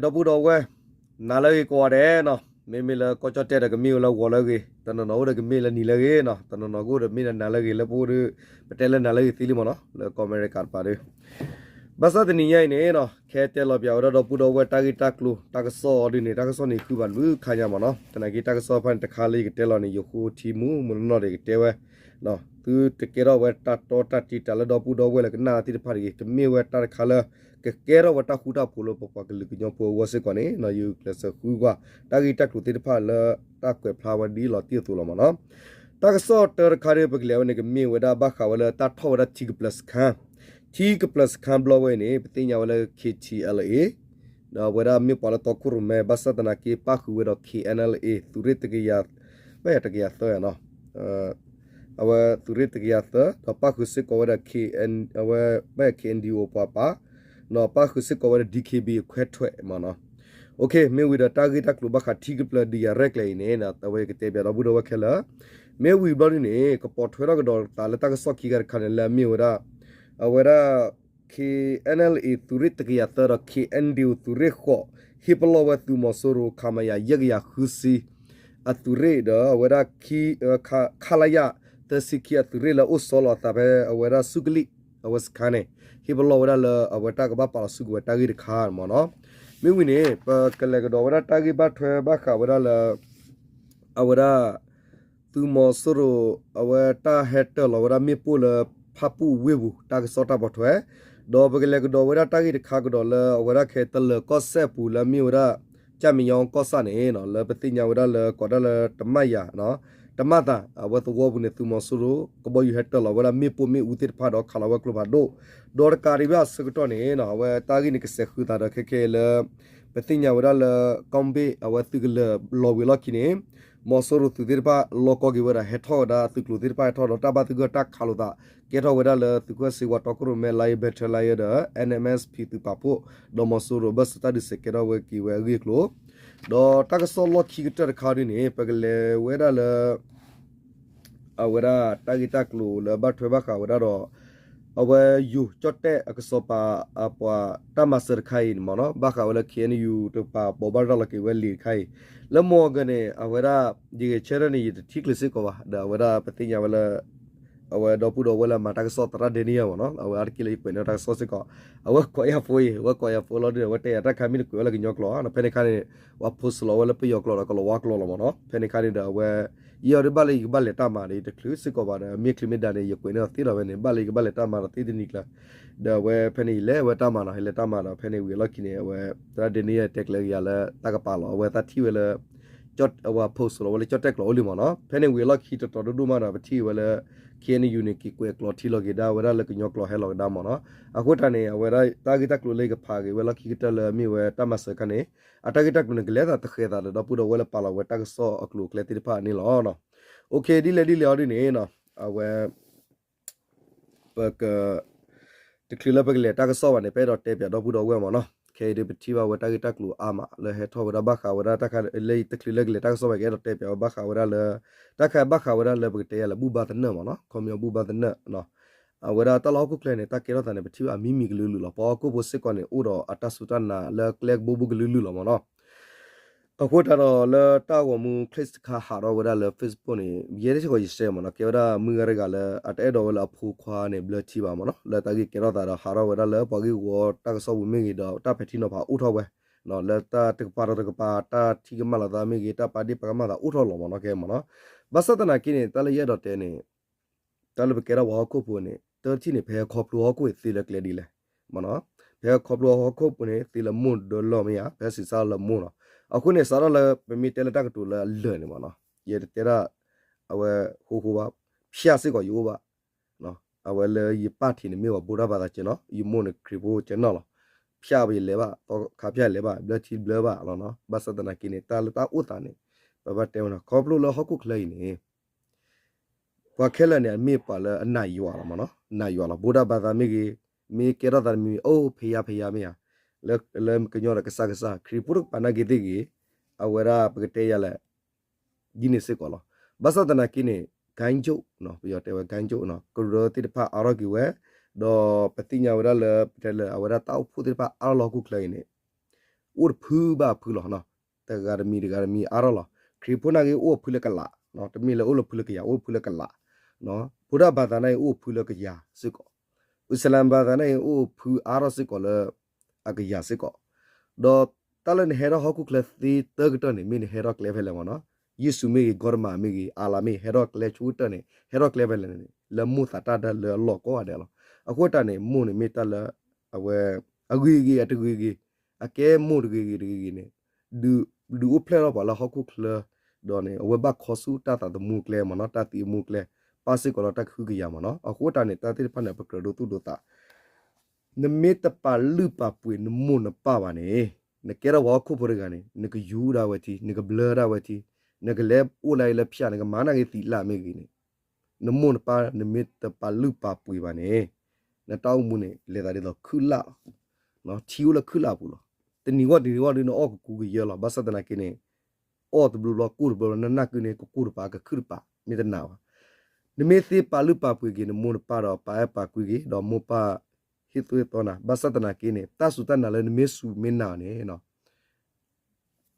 ဒီပုၢ်ဒီဝဲၢ်, နၤလၢအဂ့ၤကိးဂၤဒဲးနီၤ, မ့မ့ၢ်လၢကီၢ်ကၠီၣ်တဲၣ်ဒီးကမ့ၢ်ဝဲလၢဂီၤလၢအဂ့ၤ, တနီၤနီၤအိၣ်ဒီးကမ့ၢ်လၢနံၤလၢအဂ့ၤနီၤ, တနီၤနီၤကအိၣ်ဒီးမ့ၢ်ဒီးနၤလၢအဂ့ၤ လၢပအိၣ်ဒီး ပတဲလၢနၤလၢအဂ့ၤသ့လံမ့ၢ်နီၤ, လၢကီၢ်အမဲရကၤတပၤဒီး ဘၣ်ဆၣ်တနံၤညါအံၤန့ၣ်နီၤ, ခဲတဲလီၤပၠးဝဲဒၣ်ဒီပုၢ်ဒီဝဲၢ်တၢ်ဂ့ၢ်တၢ်ကျိၤ တၢ်ကစီၣ်အီၤဒ်န့ၣ် တၢ်ကစီၣ်န့ၣ်ဃုဘၣ်လွံၢ်ခါညါမ့ၢ်နီၤ, သနာ်က့တၢ်ကစီၣ်တဖၣ်န့ၣ် တခါလၢယကတဲလီၤန့ၣ် ယဃိထံမူးမုၢ်နီၢ်နီၢ်ဒီးယကတဲဝဲ သုတကဲထီၣ်ဝဲတၢ်တီတၢ်တံၤ တၢ်လၢဒီပုၢ်ဒီဝဲၢ်လၢကနၣ်သ့ၣ်တဖၣ်တဂ့ၤ, တမ့ၢ်ဝဲတၢ်တခါလၢ ကကဲထီၣ်ဝဲတၢ်ဃူတၢ်ဖိးလၢပပှၤကလုာ်ကညီဖိအဂီၢ်စ့ၢ်ကီးန့ၣ် ယကျဲးစၢးဃုကွၢ် တၢ်ဂ့ၢ်တၢ်ကျိၤသ့ၣ်တဖၣ်လၢတၢ်ကွဲးဖျါဝဲဒ်လီၤတံၢ်အသိးလီၤမ့ၢ်နီၤ. တၢ်ကစီၣ်တၢတခါဒီး ပကလဲၤဝဲန့ၣ် ကမ့ၢ်ဝဲဒၣ်ဘၣ်ဃးဝဲလၢတၢ်ထီၣ်ဝဲဒၣ်ထံကပျၢၤစခါ ထံကပျၢၤစခါဘျီဝဲအံၤန့ၣ် ပသ့ၣ်ညါဝဲလၢ K T L A ဒီးအဝဲဒၣ်မ့ၢ်ပှၤလၢတီခိၣ်ရိၣ်မဲ ဘၣ်ဆၣ်သနာ်က့ပၣ်ဃုာ်ဝဲဒီး K N L A သုးရ့ၣ်တကယၤ ဘၣ်ယၤတကယၤသၢနီၤ, အဝဲသုးရ့ၣ်တကယၤသၢ ဒီးပၣ်ဃုာ်စ့ၢ်ကီးဝဲဒၣ် K N အဝဲ ဘၣ်ယၤ K N D O ပှၤပာ်, ဒီးပၣ်ဃုာ်စ့ၢ်ကီးဝဲဒၣ် D K B အခွဲးထွဲးမ့ၢ်နီၤ. မ့ၢ်ဝံၤဒီးတၢ်ဂ့ၢ်တၢ်ကျိၤဘၣ်ဃးထံကပျၢၤဒုးယၤရဲၣ်ကျဲၤအံၤန့ၣ် အဝဲကတဲပၠးဒီပုၢ်ဒီဝဲၢ်ခဲလၢာ်, မ့ၢ်ဝံၤဘျီဒ်န့ၣ် ကပိာ်ထွဲထီၣ်ကဒီးသးလၢတၢ်ကစီၣ်ခံခါတခါန့ၣ် လၢအမ့ၢ်ဝဲဒၣ် အဝဲဒၣ် K N L A သုးရ့ၣ်တကယၤသၢဒီး K N D O သုးရ့ၣ်ဃိး ဟ့ၣ်ပလီၢ်ဝဲသုးမီၤစိရိၤ ခမရ ယဲၢ်ကယၤဃုဆံ အသုးရ့ၣ်ဒီးအဝဲဒၣ် ခလရ သၢဆံခံ အသုးရ့ၣ်လၢအအိၣ်ဆီလီၤအသးဖဲအဝဲဒၣ်ဆူကလံၣ် အဝဲစခါန့ၣ် ဟ့ၣ်ပလီၢ်ဝဲဒၣ်လၢအဝဲတၢ်ကဘၣ်ပာ်လီၤဆူကဝဲၤတၢ်ဂ့ၢ်တခါမ့ၢ်နီၤ. မ့ၢ်ဝံၤန့ၣ် ပကလဲၤကဒီးဝဲဒၣ်တၢ်ဂ့ၢ်ဘၣ်ထွဲဘၣ်ဃးဝဲဒၣ်လၢ အဝဲဒၣ် သုးမီၤစိရိၤ အဝဲတၢ်ဟဲတၢၢ်လီၤဝဲဒၣ်မ့ၣ်ပိၢ်လၢ ဖၣ်ပူၣ်ဝ့ၢ်ပူၤ တၢ်ကစီၣ်တၢ်ပိာ်ထွဲ, ဒီးပကလဲၤကဒီးဝဲဒၣ်တၢ်ဂ့ၢ်တခါကဒီးလၢအဝဲဒၣ်ခဲတလၢၤကီၢ်စဲၣ်ပူၤလၢအမ့ၢ်ဝဲဒၣ် ကၠၣ်မံညီကီၢ်ဆၣ်န့ၣ် လၢပသ့ၣ်ညါဝဲဒၣ်လၢကိးဒၣ်လၢတမၣ်ယၤ တမၣ်သး အဝဲသဝီပူၤန့ၣ် သုးမီၤစိရိၤ ကဘီယူၤဟဲတၢၢ်လီၤဝဲဒၣ်မ့ၣ်ပိၢ်မ့ၣ်အူသ့ၣ်တဖၣ်ဒီးခးလီၤဝဲကျိဖးဒိၣ်, ဒီးတကးဒံးဘၣ်အဆၢကတီၢ်န့ၣ် အဝဲတၢ်ဂ့ၢ်န့ၣ်ကစဲးဃုသးဒီးခဲခဲလၢ ပသ့ၣ်ညါဝဲဒၣ်လၢ ကီၢ်ဘ့ၣ် အဝဲသုးကလၢၤလီၤဝံၤအလီၢ်ခံန့ၣ် မီၤစိရိၤသုးသ့ၣ်တဖၣ်လီၢ်ကီၢ်က့ၤဝဲဒၣ် ဟဲထီၣ်ဝဲဒၣ်သုးကျိၤသ့ၣ်တဖၣ်ဟဲထီၣ်ဒီးတၢ်ဘၣ်သဂၢၢ်တၢ်ခးလိာ်သး ကဲထီၣ်ဝဲဒၣ်လၢသုးခိၣ်စ့ဝါတီခိၣ်ရိၣ်မဲ Lion Battalion ဒီး N M S P သုးပာ်ဖှိၣ် ဒီးမီၤစိရိၤဘၢၣ်စၢၤတၢ်ဒုးစဲးကဲထီၣ်ဝဲက့ၤဝဲအဂ့ၢ်အကျိၤ, ဒီးတၢ်ကစီၣ်လီၢ်ခံကတၢၢ်တခါဒ်န့ၣ် ပကလဲၤဝဲဒၣ်လၢ အဝဲဒၣ်တၢ်ဂ့ၢ်တၢ်ကျိၤလၢဘၣ်ထွဲဘၣ်ဃးဝဲဒၣ်ဒီး အဝဲယိၤကၠီၣ်တဲၣ်အကစီၤပၤအပှၤတၢ်မၤစၢၤတခါအံၤန့ၣ်မ့ၢ်နီၤ ဘၣ်ဃးဝဲလၢ K N U တကပၤဘိးဘၣ်ရၤလီၤက့ၤဝဲလံာ်တခါအံၤ လၢမီၤကန့ၣ် အဝဲဒၣ် ယဂဲၤဆၢထၢၣ်န့ၣ် ယတထံၣ်ကျၢၤစ့ၢ်ကီးဘၣ် ဒီးအဝဲဒၣ်ပသ့ၣ်ညါဝဲလၢ အဝဲဒီပုၢ်ဒီဝဲၢ်လၢမၤတၢ်ကစီၣ်သရၣ်ဒဲနံယၤမ့ၢ်နီၤ အဝဲအါတက့ၢ်လၢယကွဲးန့ၢ်တၢ်ကစီၣ်စ့ၢ်ကီး အဝဲကိးယၤဖိအံၤ အဝဲကိးယၤဖိလီၤဒ်န့ၣ် အဝဲတဲယၤတၢ်ခါမ့ၢ်တကွဲးဝဲလၢကညီကျိာ်ဧါ ဖဲန့ၣ်ခါန့ၣ် ပှၤ post လီၤဝဲလၢပယီၤကျိာ်ဒီးကလီၤဝါကျိာ်လီၤမ့ၢ်နီၤ ဖဲန့ၣ်ခါန့ၣ်ဒီးအဝဲ ယဲအီၤဒ်ဘၣ်လၢယကဘၣ်လဲၤတၢ်မၤဒီး ယတချုးစ့ၢ်ကီးဘၣ်ဒီး မ့ၢ်ချုးမ့ၢ်ဒါန့ၣ် ယကွဲးန့ၢ်အီၤသ့ဒီးဝဲန့ၣ် ဘၣ်လၢယကဘၣ်လဲၤတၢ်မၤဒီးသ့တနံၤကျၢၤ ဒီးအဝဲဖဲန့ၣ် ယလဲၤဝဲတၢ်မၤနီၤ ယလဲၤတၢ်မၤဒီး ဖဲန့ၣ်ဝံၤအလီၢ်ခံန့ၣ် အဝဲ သရၣ်ဒဲနံယၤတဲကျဲၤက့ၤယၤလၢတၢ်ကပၤလီၤ အဝဲသးထံၣ်ဝဲလၢ အဝဲ post လီၤဝဲလၢကၠီၣ်တဲၣ်ကျိာ်အိၣ်လံမ့ၢ်နီၤ ဖဲန့ၣ်ဝံၤအလီၢ်ခံတတီၤဒိၣ်ဒိၣ်မးဒီး ပထံၣ်ဝဲလၢ K N U န့ၣ် က့ၤကွဲးကျိာ်ထံလီၤက့ၤဒၣ်ဝဲဒၣ်လၢကညီကျိာ်ဟဲလီၤကဒါမ့ၢ်နီၤ အဃိတၢ်န့ၣ် အဝဲဒၣ်တၢ်ဂ့ၢ်တၢ်ကျိၤလၢယကဖးက့ၤဝဲလီၢ်ခံကတၢၢ်လၢမ့ၢ်ဝဲတၢ်မၤစၢၤခါန့ၣ် အတၢ်ဂ့ၢ်တၢ်ကျိၤန့ၣ် ကလဲၤသးသဃဲၤသးဒီးဒီပုၢ်ဒီဝဲၢ်လၢပာ်လီၤဝဲတၢ်ကစီၣ်အကျိၤအကျဲသ့ၣ်တဖၣ်န့ၣ်လီၤ. အဒ်လဲၣ်ဒ်လဲၣ်အီၤဒ်န့ၣ် အဝဲ ပက တချုးလၢပကလဲၤတၢ်ကစီၣ်ဘၣ်န့ၣ် ပအဲၣ်ဒိးတဲပၠးဒီပုၢ်ဒီဝဲၢ်မ့ၢ်နီၤ ခဲအံၤဒ်ပထံၣ်ဘၣ်ဝဲတၢ်ဂ့ၢ်တၢ်ကျိၤအါမး လၢဟဲထီၣ်ဝဲဒၣ်ဘၣ်ဃးဝဲဒၣ်တၢ်ခါလၢတချုးလၢကလဲၤတၢ်ကစီၣ်ဘၣ် ကအဲၣ်ဒိးတဲပၠးဝဲဘၣ်ဃးဝဲဒၣ်လၢ တၢ်ခါဘၣ်ဃးဝဲဒၣ်လၢပကတဲယၤလၢဘူၣ်ဘါသနၢၣ်မ့ၢ်နီၤ ခီပညီဘူၣ်ဘါသနၢၣ် အဝဲဒၣ်တၢ်လီၢ်ဟီၣ်ခိၣ်ချၢန့ၣ် တၢ်ကဲထီၣ်သးန့ၣ် ပထံၣ်ဘၣ်အမံၤမံၤကလုာ်လုာ်လီၤ ပှၤဟီၣ်ခိၣ်ဖိစ့ၢ်ကီးန့ၣ် အိၣ်ဒီးအတၢ်စူၢ်တၢ်နာ်လၢကျဲကဘိဘိကလုာ်လုာ်လီၤမ့ၢ်နီၤ အဃိတၢ်ဒီးလၢတၢ်ဂီၤမူ clip တခါဟးထီၣ်ဝဲဒၣ်လၢ Facebook န့ၣ် ယဲတစ့ၢ်ကီးယ share မ့ၢ်နီၤ ကဲဝဲဒၣ်မုၢ်ဂၤတဂၤလၢ အတအဲၣ်ဒိးဝဲလၢအဖိခွါန့ၣ် ဘျၢထံဘၣ်မ့ၢ်နီၤ လၢတၢ်ဂ့ၢ်ကဲထီၣ်သးဒီးဟးထီၣ်ဝဲဒၣ်လၢပှၤဂ့ၢ်ဝီတၢ်ကစီၣ်ပူၤမ့ၢ်ဂ့ၤဒီး တၢ်ပဲာ်ထံနီၤဖးအိၣ်ထီၣ်ဝဲ လၢတၢ်တကပၤဒီးတကပၤ တၢ်ထံၣ်ကမၣ်လိာ်သးမ့ၢ်ဂ့ၤ တၢ်ပာ်ဒ့ၣ်ပာ်ကမၣ်သးအိၣ်ထီၣ်လီၤမ့ၢ်နီၤ ကဲမ့ၢ်နီၤ ဘၣ်ဆၣ်သနာ်က့န့ၣ် တၢ်လၢယအဲၣ်ဒိးတဲန့ၣ် တၢ်လၢပကဲထီၣ်ပှၤဟီၣ်ခိၣ်ဖိန့ၣ် တထံၣ်န့ၣ် ပဟဲခီဖျိဟီၣ်ခိၣ်သ့လၢကျဲဒ်လဲၣ် မ့ၢ်နီၤ ပဟဲခီဖျိဟီၣ်ခိၣ်ဖိန့ၣ် သ့လၢမိၢ်ဒီလီၢ်မ့ၢ်ဧါ ပဟဲဆံးစၢ်လၢမိၢ်နီၤ အဃိန့ၣ် စးထီၣ်လၢပမ့ၢ်တဲလၢတၢ်ကတိၤလၢအလၢာ်န့ၣ်မ့ၢ်နီၤ ယတတဲဒၣ် အဝဲဃိဃိဘၣ် ဖၠၣ်စ့ၢ်ကီးယအိၣ်ဘၣ် အဝဲလၢယပၢ်ထံးန့ၣ်မ့ၢ်ပှၤဗုဒ္ဓဘာသာကဲနီၤ ယမိၢ်န့ၣ်ခရံာ်ဖိကဲနီၤလီၤ ဖၠၣ်ပယလဲၤဘၣ် သီခါဖၠၣ်လဲၤဘၣ် ဘျၢထံဘျၢဘၣ်လီၤနီၤ ဘၣ်ဆၣ်သနာ်က့န့ၣ် တၢ်လၢတၢ်အိၣ်သးန့ၣ် ပဘၣ်တဲဝဲနီၤ ခီဖျိလၢဟီၣ်ခိၣ်ချၢအံၤန့ၣ် ပှၤခဲလၢာ်န့ၣ် အမ့ၢ်ပှၤလၢအနာ်ယွၤလီၤမ့ၢ်နီၤ နာ်ယွၤလီၤ ဗုဒ္ဓဘာသာမ့ၢ်ဂ့ၤ မ့ၢ်ကဲထီၣ်သးတမံၤမံၤ အိၣ်ဖဲယါဖဲယါမ့ၢ်ဧါ လၢကညီဒီးကစၢ်ကစၢ် ခရံာ်ဖိတကပၤနာ်က့ၤသ့ၣ်ဂ့ၤ အဝဲဒၣ်ပကတဲယၤလဲၣ် ဒ်န့ၣ်စ့ၢ်ကီးလီၤ ဘၣ်ဆၣ်သနာ်က့န့ၣ် ဂိုဏ်းချုပ် ပယီၤတဲဝဲ ဂိုဏ်းချုပ် ကရၢသ့ၣ်တဖၣ်အါထီၣ်က့ၤဝဲ ဒီးပသ့ၣ်ညါဝဲဒၣ်လၢ ပတဲလၢအဝဲဒၣ်တၢ်အိၣ်ဖှိၣ်သ့ၣ်တဖၣ်အါထီၣ်လၢဟီၣ်ခိၣ်ချၢအံၤန့ၣ် အိၣ်တဖုဘၣ်အဖုလီၤ. တဂၤတမံၤတဂၤတမံၤအါထီၣ်လီၤ. ခရံာ်ဖိနာ်က့အိၣ်ဖုလၢကလး, တမ့ၢ်လၢအိၣ်လၢဖုလၢကယၤ အိၣ်ဖုလၢကလး, ဗုဒ္ဓဘာသာနာ်က့အိၣ်ဖုလၢကယၤစ့ၢ်ကီး, အံၣ်စလၣ်ဘာသာနာ်က့အိၣ်ဖုအါထီၣ်စ့ၢ်ကီးလၢ အကယၤစ့ၢ်ကီး, ဒီးတၢ်လၢနဟဲထီၣ်ဟီၣ်ခိၣ်ချၢသ့တၢကတၢၢ်န့ၣ် မ့ၢ်နဟဲထီၣ်ကျဲဖဲလဲၣ်မ့ၢ်နီၤ, ယ့ၣ်ၡူးမ့ၢ်ဂ့ၤ ဂေါတမၤမ့ၢ်ဂ့ၤ အၤလၤမ့ၢ်ဂ့ၤ ဟဲထီၣ်ကျဲဆူကတၢၢ်န့ၣ် ဟဲထီၣ်ကျဲဖဲလဲၣ်န့ၣ် လၢမိၢ်သးတၢ်ဒၢလၢအလီၢ်ကိးဂၤဒဲးလီၤ. အဃိတၢ်န့ၣ် မိၢ်န့ၣ်မ့ၢ်တၢ်လၢ အဝဲ အဂ့ၤဂ့ၤအတဂ့ၤဂ့ၤ, အကဲမိၢ်တဂ့ၤဂ့ၤတဂ့ၤဂ့ၤန့ၣ် ဒုးအိၣ်ဖျဲၣ်ထီၣ်ပှၤလၢဟီၣ်ခိၣ်ချၢ, ဒီးန့ၣ် အဝဲဘၣ်ခီဆူတၢ်သးသမူကျဲမ့ၢ်နီၤ, တၢ်သံအမူကျဲ, ပၣ်စ့ၢ်ကီးလၢတၢ်ကဟုကယာ်မ့ၢ်နီၤ. အဃိတၢ်န့ၣ် တၢ်သ့ၣ်တဖၣ်န့ၣ် ပကြၢးဒိသူၣ်ဒိသး နမ့ၢ်တပာ်လုၢ်ပာ်ပှ့ၤနမိၢ်နပၢ်ဘၣ်န့ၣ်, နကဲထီၣ်ပှၤဟီၣ်ခိၣ်ဖိတဂၤန့ၣ် နကယူၤဒၣ်ဝဲထံ နကဘျၢဒၣ်ဝဲထံ, နကလဲၤအိၣ်လၢဖၠၣ် နကမၤနာ်က့သံးလၢ်မ့ၢ်ဂ့ၤန့ၣ်, နမိၢ်နပၢ်နမ့ၢ်တပာ်လုၢ်ပာ်ပှ့ၤဘၣ်န့ၣ်, နတၢ်အိၣ်မူန့ၣ် လဲၤသးဒ်သိးခုၣ်လၢ်လီၤ, ထံအိၣ်လၢခုၣ်လၢ်အပူၤလီၤ. တနံၤဂီၢ်တနံၤဂီၢ်ဒုးနအီၣ်ကကူကယၢလီၤ. ဘၣ်ဆၣ်သနာ်က့န့ၣ် အီၣ်တဘျီဘျီကူၣ်တဘျီဘျီ နနၢ်ကုန့ၣ် ကကူၣ်တပၤ ကခုၣ်တပၤ မ့ၢ်တနာ်ဘၣ်. နမ့ၢ်သ့ပာ်လုၢ်ပာ်ပှ့ၤက့ၤ နမိၢ်နပၢ်ဒီးပာ်အဲၣ်ပာ်ကွံက့ၤ ဒီးမိၢ်ပၢ်ဟ့ၣ်သွဲၣ်သီနၤ, ဘၣ်ဆၣ်သနာ်က့န့ၣ် တၢ်စူၢ်တၢ်နာ်လၢနမ့ၢ်စူၢ်မ့ၢ်နာ်န့ၣ်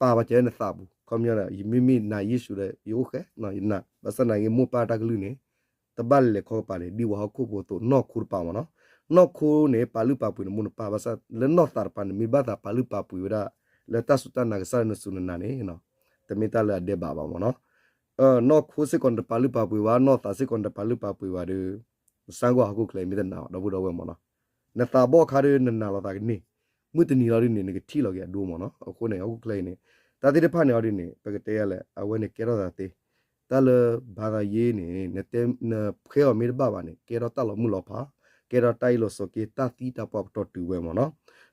ပာ်ဝဲကဲနသးပူၤ, ခီပညီ ယမ့မ့ၢ်နာ်ယ့ၣ်ၡူးဒီး ယအိၣ်ဃဲ ယနာ်, ဘၣ်ဆၣ်သနာ်က့ မိၢ်ပၢ်တၢ်ကလုၢ်န့ၣ် တဘၣ်လဲၤခီကပၤန့ၣ် ဒ်ပှၤဟီၣ်ခိၣ်ဖိအသိး နီၢ်ခိတပၤမ့ၢ်နီၤ. နီၢ်ခိန့ၣ် ပာ်လုၢ်ပာ်ပှ့ၤနမိၢ်နပၢ် ဘၣ်ဆၣ်လၢနီၢ်သးတပၤန့ၣ် မ့ၢ်ဘၣ်သးပာ်လုၢ်ပာ်ပှ့ၤဝဲဒၣ် လၢတၢ်စူၢ်တၢ်နာ်ကစၢ်လၢနစူၢ်နနာ်န့ၣ် တမ့ၢ်တၢ်လၢအဒဲးဘးဘၣ်မ့ၢ်နီၤ. နီၢ်ခိစ့ၢ်ကီးနတပာ်လုၢ်ပာ်ပှ့ၤဘၣ်, နီၢ်သးစ့ၢ်ကီးနတပာ်လုၢ်ပာ်ပှ့ၤဘၣ်ဒီး နစၢ်ကွၢ်ဟီၣ်ခိၣ်ချၢအံၤမ့ၢ်တနာ်ဘၣ် ဒီပုၢ်ဒီဝဲၢ်မ့ၢ်နီၤ. နသးဘီၣ်အခါဒီးနနာ်လီၤသးကန့ၢ်, မုၢ်တနံၤလီၤဒ်န့ၣ် နကထံၣ်လီၤက့ၤအဒိမ့ၢ်နီၤ. အဃိန့ၣ် ဟီၣ်ခိၣ်ချၢအံၤန့ၣ် တၢ်သ့ၣ်တဖၣ်န့ၣ်အီၤဒ်န့ၣ် ပကတဲယၤလဲၣ် အဝဲန့ၣ်ကဲထီၣ်သးသ့ တၢ်လၢ ဘာသာရေး န့ၣ် နတဲ နဖှဲအီၤမ့ၢ်တဘၣ်ဘၣ်န့ၣ် ကဲထီၣ်တၢ်လီၤမုၢ်လီၤဖး, ကဲထီၣ်တၢ်အ့ၣ်လိာ်ဆိးက့ တၢ်သံတၢ်ပှၢ်ပတီၢ်တုၤဝဲမ့ၢ်နီၤ.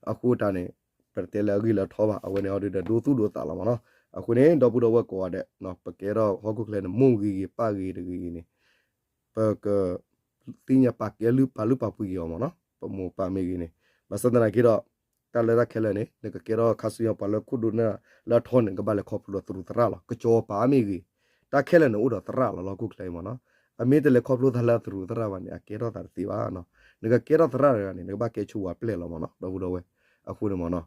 အဃိတၢ်န့ၣ် ပတတဲလၢအဂ့ၢ်လၢအထီဘၣ်, အဝဲန့ၣ်အီၤဒ်ဒီးဒိသူၣ်ဒိသးလီၤမ့ၢ်နီၤ. အဃိန့ၣ် ဒီပုၢ်ဒီဝဲၢ်ကိးဂၤဒဲး ပကဲထီၣ်ဟီၣ်ခိၣ်ချၢန့ၣ် မိၢ်ဂ့ၤဂ့ၤ ပၢ်ဂ့ၤတဂ့ၤဂ့ၤန့ၣ် ပက သ့ၣ်ညါပာ်ကဲလုၢ်ပာ်လုၢ်ပာ်ပှ့ၤက့ၤအီၤမ့ၢ်နီၤ, ပမိၢ်ပၢ်မ့ၢ်ဂ့ၤန့ၣ်. ဘၣ်ဆၣ်သနာ်က့ဒီး တၢ်လၢတၢ်ခဲလၢာ်န့ၣ် နကကဲထီၣ်ခါဆူညါပှၤလၢခိၣ်ဒိၣ်နၢ်လၢအထီန့ၣ် နကဘၣ်လဲၤခီဖျိဒီးသရူးသရၣ်လီၤ. ကစီၤပၤမ့ၢ်ဂ့ၤ, တၢ်ခဲလၢာ်န့ၣ်အိၣ်ဒီးသရၣ်လီၤ လၢဟီၣ်ခိၣ်ချၢအံၤမ့ၢ်နီၤ. အမ့ၢ်တလဲၤခီဖျိသးလၢအသရူးသရၣ်ဘၣ်န့ၣ် အကဲထီၣ်သးတသ့ဘၣ်နီၤ. နကကဲထီၣ်သရၣ်တဂၤန့ၣ် နကဘၣ်ကဲဆိဝဲပျဲၢ်လီၤမ့ၢ်နီၤ ဒီပုၢ်ဒီဝဲၢ်. အဃိန့ၣ်မ့ၢ်နီၤ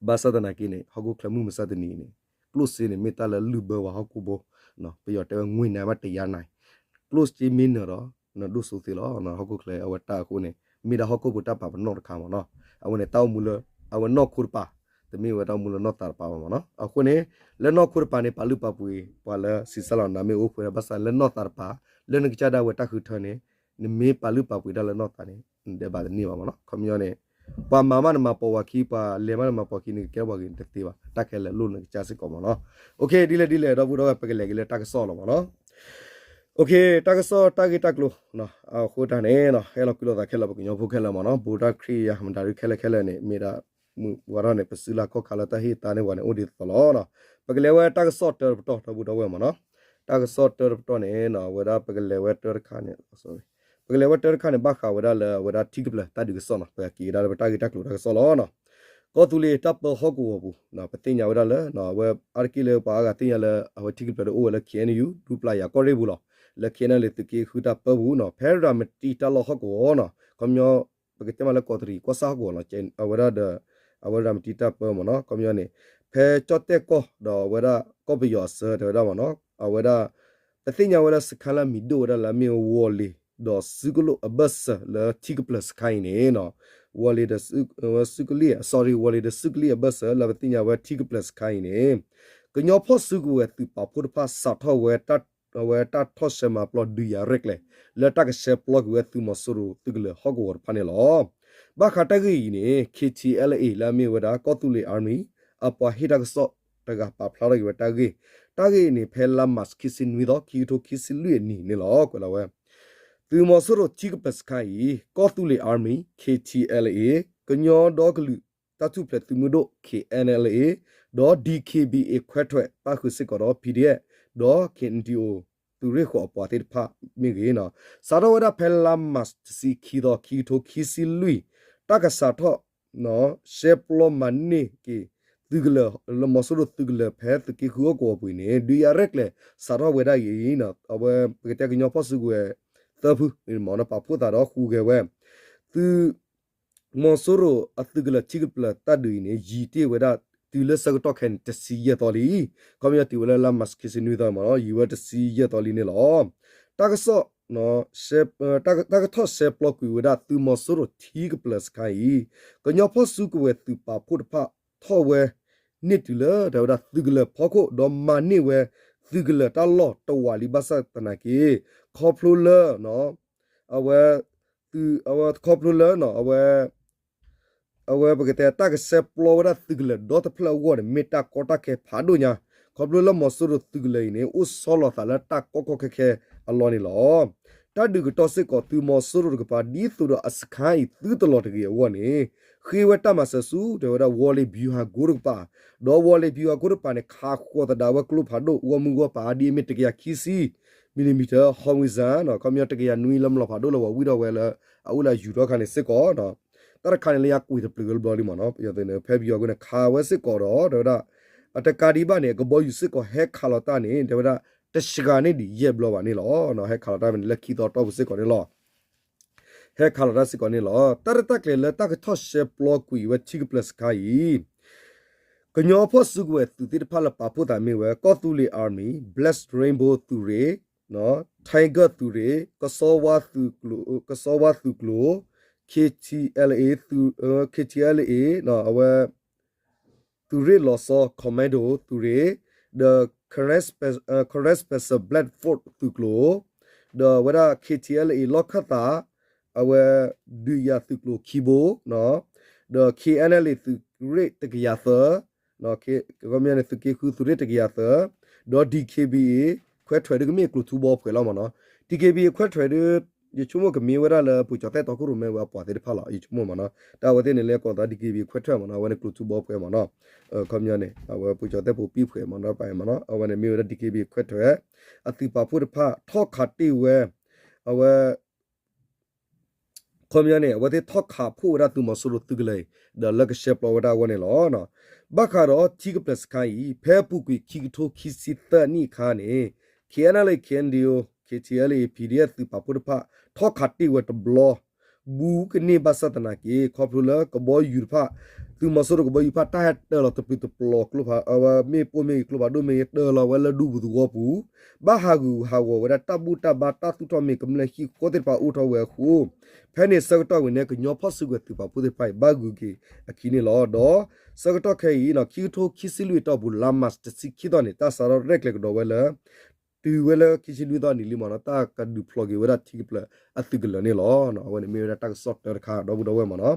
ဘၣ်ဆၣ်သနာ်က့န့ၣ် ဟီၣ်ခိၣ်ချၢမုၢ်မဆါတနံၤအံၤန့ၣ် ကျိၣ်စ့န့ၣ် မ့ၢ်တၢ်လၢလုၢ်ဘၢဝဲဟီၣ်ခိၣ်ဖိ, ပယီၤတဲဝဲ ငွေ့နံမ့ၢ်တယါနံ, ကျိၣ်စ့မ့ၢ်နၢၤဒီး နဒိၣ်စိသ့လီၤ. ဟီၣ်ခိၣ်ချၢအဝဲတၢ်အဃိန့ၣ် မ့ၢ်ဒၣ်ဟီၣ်ခိၣ်ဖိတၢ်ပာ်ပနီၣ်တခါမ့ၢ်နီၤ. အဝဲန့ၣ်တၢ်အိၣ်မူလၢ အဝဲနီၢ်ခိတပၤ, တမ့ၢ်ဝဲတၢ်အိၣ်မူလၢနီၢ်သးတပၤဘၣ်မ့ၢ်နီၤ. အဃိန့ၣ် လၢနီၢ်ခိတပၤန့ၣ် ပာ်လုၢ်ပာ်ပှ့ၤ ပှၤလၢဆံးစၢ်လီၤနၤမ့ၢ်အိၣ်ဃုာ်ဒီး ဘၣ်ဆၣ်လၢနီၢ်သးတပၤ လၢနကစၢ်ဒၣ်ဝဲတၢ်ဃုထၢန့ၣ် နမ့ၢ်ပာ်လုၢ်ပာ်ပှ့ၤတၢ်လၢနီၢ်သးန့ၣ် နဒဲးဘးတန့ၢ်ဘၣ်မ့ၢ်နီၤ. ခီပညီန့ၣ် ပှၤမၤမးနမၤပိာ်ဝဲခံ ပှၤလဲၤမးနမၤပိာ်ခံ နကကဲထီၣ်ပှၤဂ့ၤတသ့ဘၣ်. တၢ်ခဲလၢာ်လိၣ်နကစၢ်စ့ၢ်ကီးမ့ၢ်နီၤ. ဒ်လဲၣ်ဒ်လဲၣ် ဒီပုၢ်ဒီဝဲၢ် ပကလဲၤက့ၤလၢတၢ်ကစီၣ်လီၤမ့ၢ်နီၤ. တၢ်ကစီၣ်တၢ်ဂ့ၢ်တၢ်ကျိၤ အဃိတၢ်န့ၣ် ဟဲလီၤကွံလိာ်သးခဲလၢာ် ပကညီဖိခဲလၢာ်မ့ၢ်နီၤ. ဘူးတၢ်ခရံာ်ယါမတၤဒုခဲလၢာ်ခဲလၢာ်န့ၣ် မ့ၢ်ဒၣ်မုၢ်ဝါထီၣ်န့ၣ် ပစုလၢ်ခီၣ်ခါလၢတၢ်ဟ့ၣ်သါန့ၢ်ပှၤန့ၣ် အိၣ်ဒ်သိးသိးလီၤ. ပကလဲၤဝဲတၢ်ကစီၣ်တၢတပတီၢ် ဒီပုၢ်ဒီဝဲၢ်မ့ၢ်နီၤ. တၢ်ကစီၣ်တၢတပတီၢ်န့ၣ် အဝဲဒၣ်ပကလဲၤဝဲတၢတခါန့ၣ် ပကလဲၤဝဲတၢတခါန့ၣ် ဘၣ်ဃးဝဲဒၣ်လၢအဝဲဒၣ်ထံကပျၢၤတၢ်ဒုးကစီၣ်နီၤ. ပကက့ၤကဒါလၢပတၢ်ဂ့ၢ်တၢ်ကျိၤတၢ်ကစီၣ်လီၤ. ကီၢ်သူလ့ၤတၢ်ပၢဟီၣ်ကဝီၤပူၤ ပသ့ၣ်ညါဝဲဒၣ်လၢ အဝဲအါတက့ၢ်လၢပှၤအါဂၤသ့ၣ်ညါလၢ အဝဲထံကပျၢၤဒၣ်အိၣ်ဝဲလၢ ခ့ၣ်အဲၣ်ယူၣ် ဒူပျၢ်ယၤကီၢ်ရ့ၣ်ပူၤလီၤ. လၢ ခ့ၣ်အဲၣ်ယူၣ် လၢသုးက့ဃုတၢ်ပၢပူၤနီၤ ဖဲရၤမတံတၢ်လီၢ်ဟီၣ်ကဝီၤနီၤ ခီပညီ ပကတဲမးလၢကီးတရံးကီၢ်ဆၣ်ဟီၣ်ကဝီၤလီၤ. အဝဲဒၣ်ဒီး အဝဲရၤမတံတၢ်ပၢမ့ၢ်နီၤ ခီပညီန့ၣ် ဖဲကၠီၣ်တဲၣ်ကီၢ်ဒီးအဝဲဒၣ်ကီၢ်ပယီၤအစၢၤတဲဝဲဒၣ်မ့ၢ်နီၤ အဝဲဒၣ် ပသ့ၣ်ညါဝဲလၢစခါလၢအမံၤဒိၣ်ဝဲဒၣ်လၢအမ့ၢ်ဝီၤလ့ၤဒီးစုကလိၣ်အဘၢၣ်စၢၤလၢထံကပျၢၤစခါအံၤန့ၣ်နီၤ ဝီၤလ့ၤဒီးစုကလိၣ် sorry ဝီၤလ့ၤဒီးစုကလိၣ်အဘၢၣ်စၢၤလၢပသ့ၣ်ညါဝဲထံကပျၢၤစခါအံၤန့ၣ် ကညီဖီၣ်စုကဝဲၤသုးပာ်ဖှိၣ်တဖၣ်စးထီၣ်ဝဲ အဝဲတၢ်ထီၣ်ဆှၢမၤပျီဒုးယၤရဲၣ်ကျဲၤ လၢတၢ်ကဆှၢပျီက့ၤဝဲသုးမီၤစိရိၤသုးကလၢၤဟီၣ်ကဝီၤတဖၣ်န့ၣ်လီၤ. ဘၣ်ဃးတၢ်ဂ့ၢ်အံၤန့ၣ် ခ့ၣ်ထံၣ်အဲလ်အ့ၣ် လၢအမ့ၢ်ဝဲဒၣ်ကီၢ်သူလ့ၤ Army အပှၤဟ့ၣ်တၢ်ကစီၣ်တဂၤပာ်ဖျါထီၣ်က့ၤဝဲတၢ်ဂ့ၢ်, တၢ်ဂ့ၢ်အံၤန့ၣ် ဖဲလါ March ခံဆံနွံသီ ခံကထိခံဆံလွံၢ်အနံၤန့ၣ်လီၤ. ကွဲးလီၤဝဲ သုးမီၤစိရိၤထံကပျၢၤစခါအံၤ ကီၢ်သူလ့ၤ Army, ခ့ၣ်ထံၣ်အဲလ်အ့ၣ်, ကညီဒီကလုာ်တၢ်ထူၣ်ဖျဲးသုးမုၢ်ဒိၣ် ခ့ၣ်အဲၣ်အဲလ်အ့ၣ် ဒီး ဒံၣ်ခ့ၣ်ဘံၣ်အ့ၣ် ခွဲးထွဲး ပၣ်ဃုာ်စ့ၢ်ကီးဒီး ပီၣ်ဒီအ့ၣ် ဒီး ခ့ၣ်အၣ်အၣ်တီၣ်အိၣ် သုးရ့ၣ်ဃီၤအပှၤသ့ၣ်တဖၣ်မ့ၢ်ဂ့ၤနီၤ စးထီၣ်ဝဲဒၣ်ဖဲလါ March တဆံခံသီ ခံကထိခံဆံလွံၢ် တၢ်ကစးထီၣ် ရှဲပျီမၤန့ၢ်က့ၤ သုးကလၢၤ လၢမီၤစိရိၤသုးကလၢၤဖဲသုးက့ဃုဟီၣ်ကဝီၤပူၤအံၤန့ၣ် ဒုးယၤရဲၣ်ကျဲၤ စးထီၣ်ဝဲဒၣ်အံၤ အဝဲပကတဲကညီဖီၣ်စုကဝဲၤသၢဖုန့ၣ်မ့ၢ်နီၤ ပာ်ဖှိၣ်သးဒီးဃုဂဲၤဝဲ သုး မီၤစိရိၤအသုးကလၢၤထံကပျၢၤတၢ်ဒုးအံၤန့ၣ် ယံာ်တ့ၢ်ဝဲဒၣ်တုၤလၢဆၢကတီၢ်ခဲအံၤန့ၣ် တဆံယဲၢ်သီလံ. ခီပညီတုၤဝဲလၢလါမၢ်ၡးခံဆံနွံသီမ့ၢ်နီၤ ယံာ်ဝဲတဆံယဲၢ်သီလံန့ၣ်လီၤ. တၢ်ကစီၣ် တၢ်ကထီၣ်ရှဲပျီကွံာ်ဝဲဒၣ်သုးမီၤစိရိၤထံကပျၢၤစခါအံၤ ကညီဖီၣ်စုကဝဲၤသုးပာ်ဖှိၣ်တဖၣ်ထီၣ်ဝဲ န့ၢ်တုၤလၢတဲဝဲဒၣ်သုးကလၢၤဖီခိၣ် ဒီးမၤန့ၢ်ဝဲသုးကလၢၤတၢ်လီၢ်တဝာ်လံဘၣ်ဆၣ်သနာ်က့ ခီဖျိလၢ အဝဲ သုး အဝဲခီဖျိလၢ အဝဲ အဝဲပကတဲတၢ်ကရှဲပျီဝဲဒၣ်သုးကလၢၤဒီတဖျၢၣ်အဂီၢ်န့ၣ် မ့ၢ်တၢ်ကီတၢ်ခဲဖးဒိၣ်ညါ, ခီဖျိလၢမီၤစိရိၤသုးကလၢၤအံၤန့ၣ် အိၣ်ဆီလီၤသးလၢတၢ်ကီကီခဲခဲအလီၢ်န့ၣ်လီၤ. တၢ်ဒုးကတီၢ်စ့ၢ်ကီးသုးမီၤစိရိၤတကပၤ ဒ်သိးဒီးအစခါအံၤသုတလီၤတဂ့ၤအဂီၢ်န့ၣ် ဃ့ဝဲတၢ်မၤစၢၤဆူ တဲဝဲဒၣ် ဝီၤလ့ၤဘျူၤဟးကိတကပၤ, ဒီးဝီၤလ့ၤဘျူၤဟးကိတကပၤန့ၣ် ခးဃီၤသဒၣ်ဝဲကျိဖးဒိၣ် ဂီၢ်မုၢ်ဂီၢ်ပၤ ဒ်အမ့ၢ်တကယၤခံဆံ မံၤလံၤမံၤထၢၣ် ဟီဝံစၣ် ခီပညီတကယၤနွံလၢမလီၤဖးဒိၣ်လၢဝဲဝံၣ်ထီၣ်ဝဲလၢ အအိၣ်လၢအယူၤထီၣ်ခါန့ၣ်စ့ၢ်ကီး တၢ်တခါန့ၣ်လၢယကွံာ်တပျုာ်ကလၢဘျီလံမ့ၢ်နီၤ, ယသ့ၣ်န့ၣ် ဖဲပယီၤကွံာ်န့ၣ် ခးဝဲစ့ၢ်ကီးဒီး တဲဝဲဒၣ် အတကးဒံးဘၣ်န့ၣ် အကဘီယူၤစ့ၢ်ကီးဟဲခးလီၤတၢ်န့ၣ် တဲဝဲဒၣ် တစှၤန့ၢ်ဒံးယဲၢ်ဘျီဘၣ်န့ၣ်လီၤ. ဟဲခးလီၤတၢ်ဖဲန့ၣ်လၢခံသီတီၢ်ပူၤစ့ၢ်ကီးန့ၣ်လီၤ. ဟဲခးလီၤတၢ်စ့ၢ်ကီးန့ၣ်လီၤ. တၢ်ရဲၣ်တၢ်ကျဲၤလၢတၢ်ကထီၣ်ရှဲပျီကွံာ်ဝဲထံကပျၢၤစခါအံၤ ကညီဖီၣ်စုကဝဲၤသုးသ့ၣ်တဖၣ်လၢပာ်ဖှိၣ်သးမ့ၢ်ဝဲ ကီၢ်သူလ့ၤ Army, Black Rainbow သုးရ့ၣ်, Tiger သုးရ့ၣ်, ကစီဝါသုးကျိၤ, ကစီဝါသုးကျိၤ, K T L A သုး, K T L A အဝဲ သုးရ့ၣ်လီၤဆီ Commando သုးရ့ၣ်, ဒီး Karen Special Black Force သုးကျိၤ, ဒီးအဝဲဒၣ် K T L A လီၢ်ခၢၣ်သး အဝဲ ဒုးယၤသုးကျိၤခံဘိ, ဒီး K N L A သုးရ့ၣ်တကယၤသၢ, ခီပညီန့ၣ် သုးက့ဃုသုးရ့ၣ်တကယၤသၢ, ဒီး D K B A ခွဲးထွဲးဒုကမ့ၢ်ကျိၤထူဘီဖှဲးလီၤမ့ၢ်နီၤ, D K B A ခွဲးထွဲးဒု ယဆိကမိၣ်ကမ့ၢ်ဝဲဒၣ်လၢပှၤကၠီၤသဲၣ်တီခိၣ်ရိၣ်မဲဝဲအပှၤသ့ၣ်တဖၣ်လီၤ ယဆိကမိၣ်မ့ၢ်နီၤ, တၢ်အဝဲသ့ၣ်န့ၣ်လၢကိးသး D K B A ခွဲးထွဲးမ့ၢ်နီၤ အဝဲန့ၣ်ကျိၤထူဘီဖှဲးမ့ၢ်နီၤ, ခီပညီန့ၣ် အဝဲပှၤကၠီၤသဲၣ်ဖိပံၣ်ဖှဲးမ့ၢ်နီၤ ပာ်မ့ၢ်နီၤ အဝဲန့ၣ်မ့ၢ်ဝဲဒၣ် D K B A ခွဲးထွဲး အသုးပာ်ဖှိၣ်တဖၣ် ထီၣ်ခးတ့ၢ်ဝဲ အဝဲ ခီပညီန့ၣ် အဝဲသ့ၣ်ထီၣ်ခးဖှိၣ်ဝဲဒၣ်သုးမီၤစိရိၤသုးကလၢၤအံၤ ဒီးလၢကရှဲပျီဝဲဒၣ်အဂီၢ်န့ၣ်လီၤ. ဘၣ်ဃးဒီးထံကပျၢၤစခါအံၤ ဖဲအပူၤကွံာ်ခံကထိခံဆံသၢနံၣ်အခါန့ၣ် K N L A, K N D O, K T L A, P D F သုးပာ်ဖှိၣ်တဖၣ် ထီၣ်ခးတ့ၢ်ဝဲတဘျီ ဘူးကန့ၢ်ဘၣ်ဆၣ်သနာ်က့ ခီဖျိလၢကဘီယူၤတဖၣ် သုးမီၤစိရိၤကဘီယူၤတဖၣ် တၢ်ဟဲတၢၤလီၤတပျုာ်တပျီၤကျိဖး အဝဲမ့ၢ်ပိၢ်မ့ၢ်ဂ့ၤကျိဖးဒိၣ်မ့ၢ်ဂ့ၤ တၢၤလီၤဝဲလၢဒူပူၤသဝီပူၤ ဘၣ်ဟးဂူာ်ဟးဂီၤဝဲဒၣ်တၢ်ဘူၣ်တၢ်ဘါတၢ်သူၣ်ထီၣ်မ့ၤကမျၢၢ်ဟံၣ်ဃီသ့ၣ်တဖၣ်အိၣ်ထီၣ်ဝဲအဃိ ဖဲန့ၣ်ဆၢကတီၢ်ဝံၤန့ၣ် ကညီဖီၣ်စုကဝဲၤသုးပာ်ဖှိၣ်သ့ၣ်တဖၣ်အံၤ ဘၣ်ဂုၤက့ၤအခံန့ၣ်လီၤ. ဒီးဆၢကတီၢ်ခဲအံၤ ခံကထိခံဆံလွံၢ်အတီၢ်ပူၤ လါမၢ်ၡးတဆံခံသီန့ၣ် တၢ်စးထီၣ်ရဲၣ်ကျဲၤကဒီးဝဲလၢ တုၤဝဲလၢခံဆံနွံသီနံၤလံမ့ၢ်နီၤ တၢ်ကဒုးဖျိးက့ၤဝဲဒၣ်ထံကပျၢၤအသုးကလၢၤန့ၣ်လီၤ. အဝဲန့ၣ်မ့ၢ်ဝဲဒၣ်တၢ်ကစီၣ်တၢတခါ ဒီပုၢ်ဒီဝဲၢ်မ့ၢ်နီၤ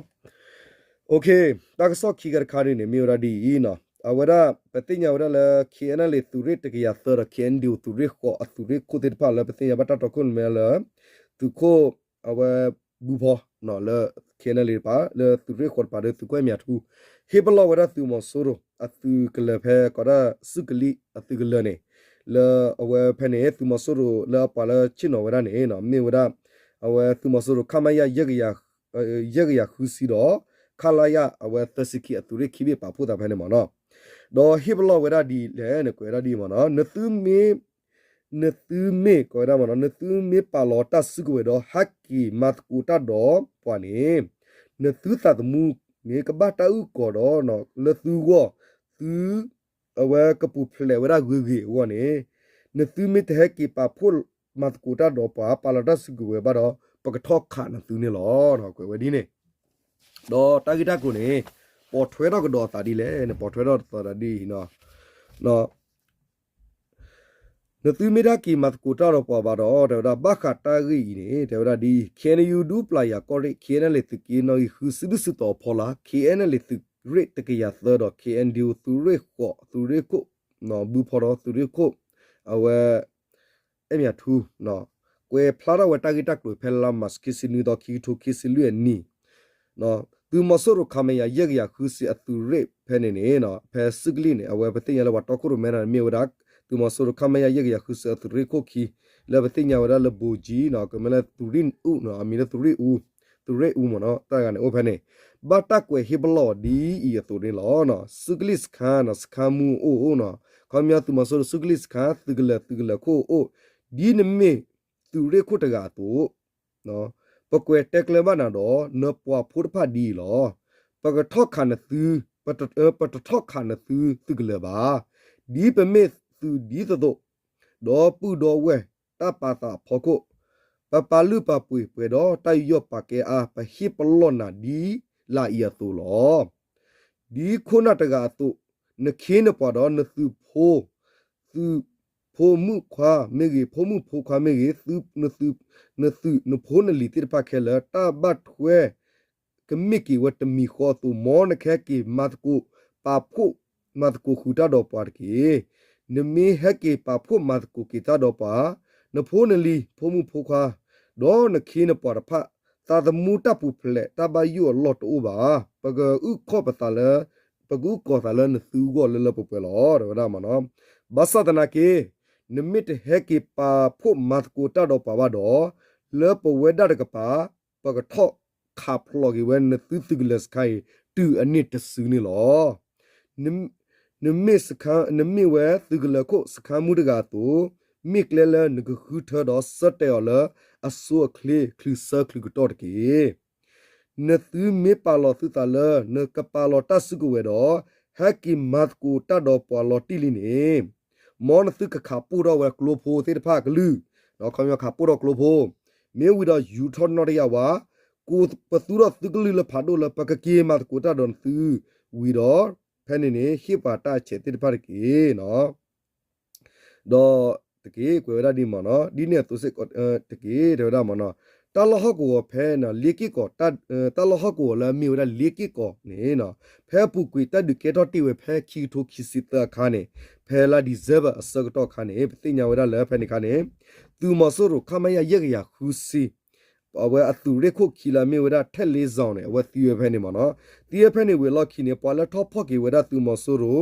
တၢ်ကစီၣ်ခံခါတခါဒ်န့ၣ် မ့ၢ်ဝဲဒၣ်ဒ်အံၤနီၤ အဝဲဒၣ် ပသ့ၣ်ညါဝဲဒၣ်လၢ K N L A သုးရ့ၣ်တကယၤသၢဒီး K N D O သုးရ့ၣ်ဃိးအသုးရ့ၣ်ခိၣ်သ့ၣ်တဖၣ်လၢ ပသ့ၣ်ညါဘၣ်တၢ်တီခိၣ်ရိၣ်မဲလၢ သုးခိၣ် အဝဲ ဘုဖီ လၢ K N L A တပၤ လၢသုးရ့ၣ်ဃိးတပၤဒီးသုးခိၣ်အဲၣ်မၠးထူ ဟ့ၣ်ပလီၢ်ဝဲဒၣ်သုးမီၤစိရိၤ အသုးကလၢၤဖဲကိးဒၣ်စုကလံၣ်အသုးကလၢၤန့ၣ် လၢအဝဲဖဲန့ၣ် သုးမီၤစိရိၤလၢအပှၤလၢဆ့ၣ်နီၤဝဲဒၣ်န့ၣ် မ့ၢ်ဝဲဒၣ် အဝဲသုးမီၤစိရိၤ ခမရ ယဲၢ်ကယၤဃုဆံဒီး ခလရ အဝဲသၢဆံခံအသုးရ့ၣ်ခံဘ့ၣ်ပာ်ဖှိၣ်သးဖဲန့ၣ်မ့ၢ်နီၤ ဒီးဟ့ၣ်ပလီၢ်ဝဲဒၣ်ဒ်လဲၣ်န့ၣ် ကွဲးဝဲဒၣ်ဒ်အံၤမ့ၢ်နီၤ နသုမ့ၢ် နသုမ့ၢ် ကွဲးဝဲဒၣ်မ့ၢ်နီၤ နသုမ့ၢ်ပာ်လီၤတၢ်စုကဝဲၤဒီး ဟဲက့ၤမၤသကိးတၢ်ဒီးပှၤန့ၣ် နသုသးသမူန့ၣ် ကဘၣ်တၢ်အုၣ်ကီၤဒီး လၢသုဂီၢ် သု အဝဲကပူၤဖျဲးဝဲဒၣ်ဂ့ၤဂ့ၤအဂီၢ်န့ၣ် နသုမ့ၢ်တဟဲက့ၤပာ်ဖှိၣ်မၤသကိးတၢ်ဒီးပှၤ ပာ်လီၤတၢ်စုကဝဲၤဘၣ်ဒီး ပကထီၣ်ခးနသုန့ၣ်လီၤ. ကွဲးဝဲဒ်န့ၣ် ဒီးတၢ်ဂ့ၢ်တၢ်ကျိၤန့ၣ် ပိာ်ထွဲထီၣ်ကဒီးအသးဒ်လဲၣ်န့ၣ် ပိာ်ထွဲထီၣ်အသးဒ်အံၤ နသုမ့ၢ်တဟဲက့ၤမၤသကိးတၢ်ဒီးပှၤဘၣ်ဒီး တဲဝဲဒၣ် ဘၣ်ဃးတၢ်ဂ့ၢ်အံၤန့ၣ် တဲဝဲဒၣ်ဒ်အံၤ K N U ဒူပျၢ်ယၤကီၢ်ရ့ၣ် K N L A သုးက့နီၣ်ဂံၢ်ဃုဆံဒုးဆူၣ်တီၤအဖီလာ် K N L A သုးရ့ၣ်တကယၤသၢဒီး K N D O သုးရ့ၣ်ဃိး သုးရ့ၣ်ခိၣ် ဘုဖီဒီးသုးရ့ၣ်ခိၣ် အဝဲ အဲၣ်မၠးထူ ကွဲးဖျါထီၣ်ဝဲတၢ်ဂ့ၢ်တၢ်ကျိၤဖဲလါမၢ်ၡးခံဆံနွံသီ ခံကထိခံဆံလွံၢ်အနံၣ် သုးမီၤစိရိၤ ခမရ ယဲၢ်ကယၤဃုဆံအသုးရ့ၣ်ဖဲန့ၣ်န့ၣ် ဖဲစုကလံၣ်န့ၣ် အဝဲပသ့ၣ်ညါလၢပှၤတီခိၣ်ရိၣ်မဲန့ၣ်မ့ၢ်ဝဲဒၣ် သုးမီၤစိရိၤ ခမရ ယဲၢ်ကယၤဃုဆံအသုးရ့ၣ်ခိၣ်ခံ လၢပသ့ၣ်ညါဝဲဒၣ်လၢ ဗိုလ်ကြီး ကမ့ၢ်လၢသုးရ့ၣ်အူ အမံၤလၢသုးရ့ၣ်အူ သုးရ့ၣ်အူမ့ၢ်နီၤ တၢ်ဂၤန့ၣ်အိၣ်ဖဲန့ၣ် ဘၣ်တၢ်ကွဲးဟ့ၣ်ပလီၢ်ဒ်အံၤအသိးန့ၣ်လီၤ. စုကလံၣ်စခါ စခါမူအိၣ်အိၣ်နီၤ ခီပညီသုးမီၤစိရိၤ စုကလံၣ်စခါ သုးကလၢၤ သုးကလၢၤခိၣ်အိၣ် ဒ်နမ့ၢ်သုးရ့ၣ်ခိၣ်တဂၤအသိး ပ ပကွဲးတဲကျၢၤဘၣ်နၤဒီး နပှၤဖိတဖၣ်ဒ်အံၤလီၤ. ပကထီၣ်ခးနသု, ပတထီၣ်ခးနသုသုးကလၢၤဘၣ်. ဒ်ပမ့ၢ်သုးဒ်သိးသိး, ဒီပုၢ်ဒီဝဲၢ်တၢ်ပာ်သးအဖီခိၣ်, ပပာ်လုၢ်ပာ်ပှ့ၤပှဲၤဒီးတၢ်ယူးယီၣ်ပာ်ကဲအါ, ပဟ့ၣ်ပလီၢ်နၤဒ်လၢအံၤအသိးလီၤ. ဒ်ခိၣ်နၢ်တဂၤအသိး, နခ့နပှၤဒီးနသုးဖိ, သုးဖိမုၣ်ခွါမ့ၢ်ဂ့ၤ, ဖိမုၣ်ဖိခွါမ့ၢ်ဂ့ၤ, နသုးနဖိနလံၤသ့ၣ်တဖၣ်ခဲလၢာ်, တၢ်ဘၣ်ထွဲ ကမ့ၢ်က့ၤဝဲတမံၤဃီအသိး, မ်နကဟဲက့ၤမၤသကိးပာ်ဖှိၣ်မၤသကိးဃုာ်တၢ်ဒီးပှၤတက့ၢ်. နမ့ၢ်ဟဲက့ၤပာ်ဖှိၣ်မၤသကိးက့ၤတၢ်ဒီးပှၤ, နဖိနလံၤ, ဖိမုၣ်ဖိခွါ, ဒီးနခ့နပှၤတဖၣ်, သးသမူတၢ်ပူၤဖျဲးတၢ်ဘၣ်ယိၣ်အလီၢ်တအိၣ်ဘၣ်. ပကအုၣ်ကီၤပသးလၢ, ပကအုၣ်ကီၤသးလၢနသုဂီၢ်လၢလၢပှဲၤပှဲၤလီၤ တဲဝဲဒၣ်မ့ၢ်နီၤ. ဘၣ်ဆၣ်သနာ်က့ နမ့ၢ်တဟဲက့ၤပာ်ဖှိၣ်မၤသကိးတၢ်ဒီးပှၤဘၣ်ဒီး, လၢပဝဲဒၣ်တကပၤ ပကထီၣ်ခးဖျိးက့ၤဝဲနသုသုးကလၢၤစခါအံၤ တုၤအန့ၢ်တစုန့ၣ်လီၤ. နမ့ၢ်, နမ့ၢ်ဝဲသုးကလၢၤခိၣ်စခါမူတဂၤအသိး, မ့ၢ်ကျဲလၢနကဃုထၢဒီးဆၢတဲာ်အီၤလၢအဆိအချ့ချုးဆၢချုးကတီၢ်တက့ၢ်. နသုမ့ၢ်ပာ်လီၤသုသးလၢ နကပာ်လီၤတၢ်စုကဝဲၤဒီး ဟဲက့ၤမၤသကိးတၢ်ဒီးပှၤလီၤတံၢ်လံန့ၣ်, မ်နသုကခးပိၢ်ထီၣ်ဝဲကျိဖိသ့ၣ်တဖၣ်ကလုၢ်, ခီပညီခးပိၢ်ထီၣ်ကျိဖိ, မ့ၢ်ဝံၤဒီးယူၤထီၣ်နီၣ်တယၢ်ဝါ, ကိးပသူထီၣ်သုကလုၢ်လၢဖးဒိၣ်လၢပကက့ၤမၤသကိးတၢ်ဒီးနသု, ဝံၤဒီး ဖဲန့ၣ်န့ၣ် ဟ့ၣ်ပှၤတၢ်ဆဲးသ့ၣ်တဖၣ်တက့ၢ်. ဒီးတက့ၢ် ကွဲးဝဲဒၣ်ဒ်မ့ၢ်နီၤ, ဒ်န့ၣ်အသိးစ့ၢ်ကီးတက့ၢ် တဲဝဲဒၣ်မ့ၢ်နီၤ, တၢ်လီၢ်ဟီၣ်ကဝီၤဖဲန့ၣ် လ့က့ၢ်ကီး, တၢ်လီၢ်ဟီၣ်ကဝီၤလၢအမ့ၢ်ဝဲဒၣ်လ့က့ၢ်ကီးန့ၣ်, ဖဲအပူၤကွံာ်တၢ်ဒုးကဲထီၣ်တ့ၢ်ဝဲဖဲခံကထိခံဆံသၢအခါန့ၣ်, ဖဲလါ December အဆၢကတီၢ်အခါန့ၣ် ပသ့ၣ်ညါဝဲဒၣ်လၢဖဲန့ၣ်အခါန့ၣ်, သုးမီၤစိရိၤ ခမရ ယဲၢ်ကယၤဃုဆံ အဝဲအသုးရ့ၣ်ခိၣ်ခံလၢအမ့ၢ်ဝဲဒၣ် ထဲၣ်လ့စီၤန့ၣ် အဝဲသံဝဲဖဲန့ၣ်မ့ၢ်နီၤ, သံဝဲဖဲန့ၣ်ဝံၤအလီၢ်ခံန့ၣ် ပှၤလၢထီၣ်ဖီၣ်က့ၤဝဲဒၣ်သုးမီၤစိရိၤ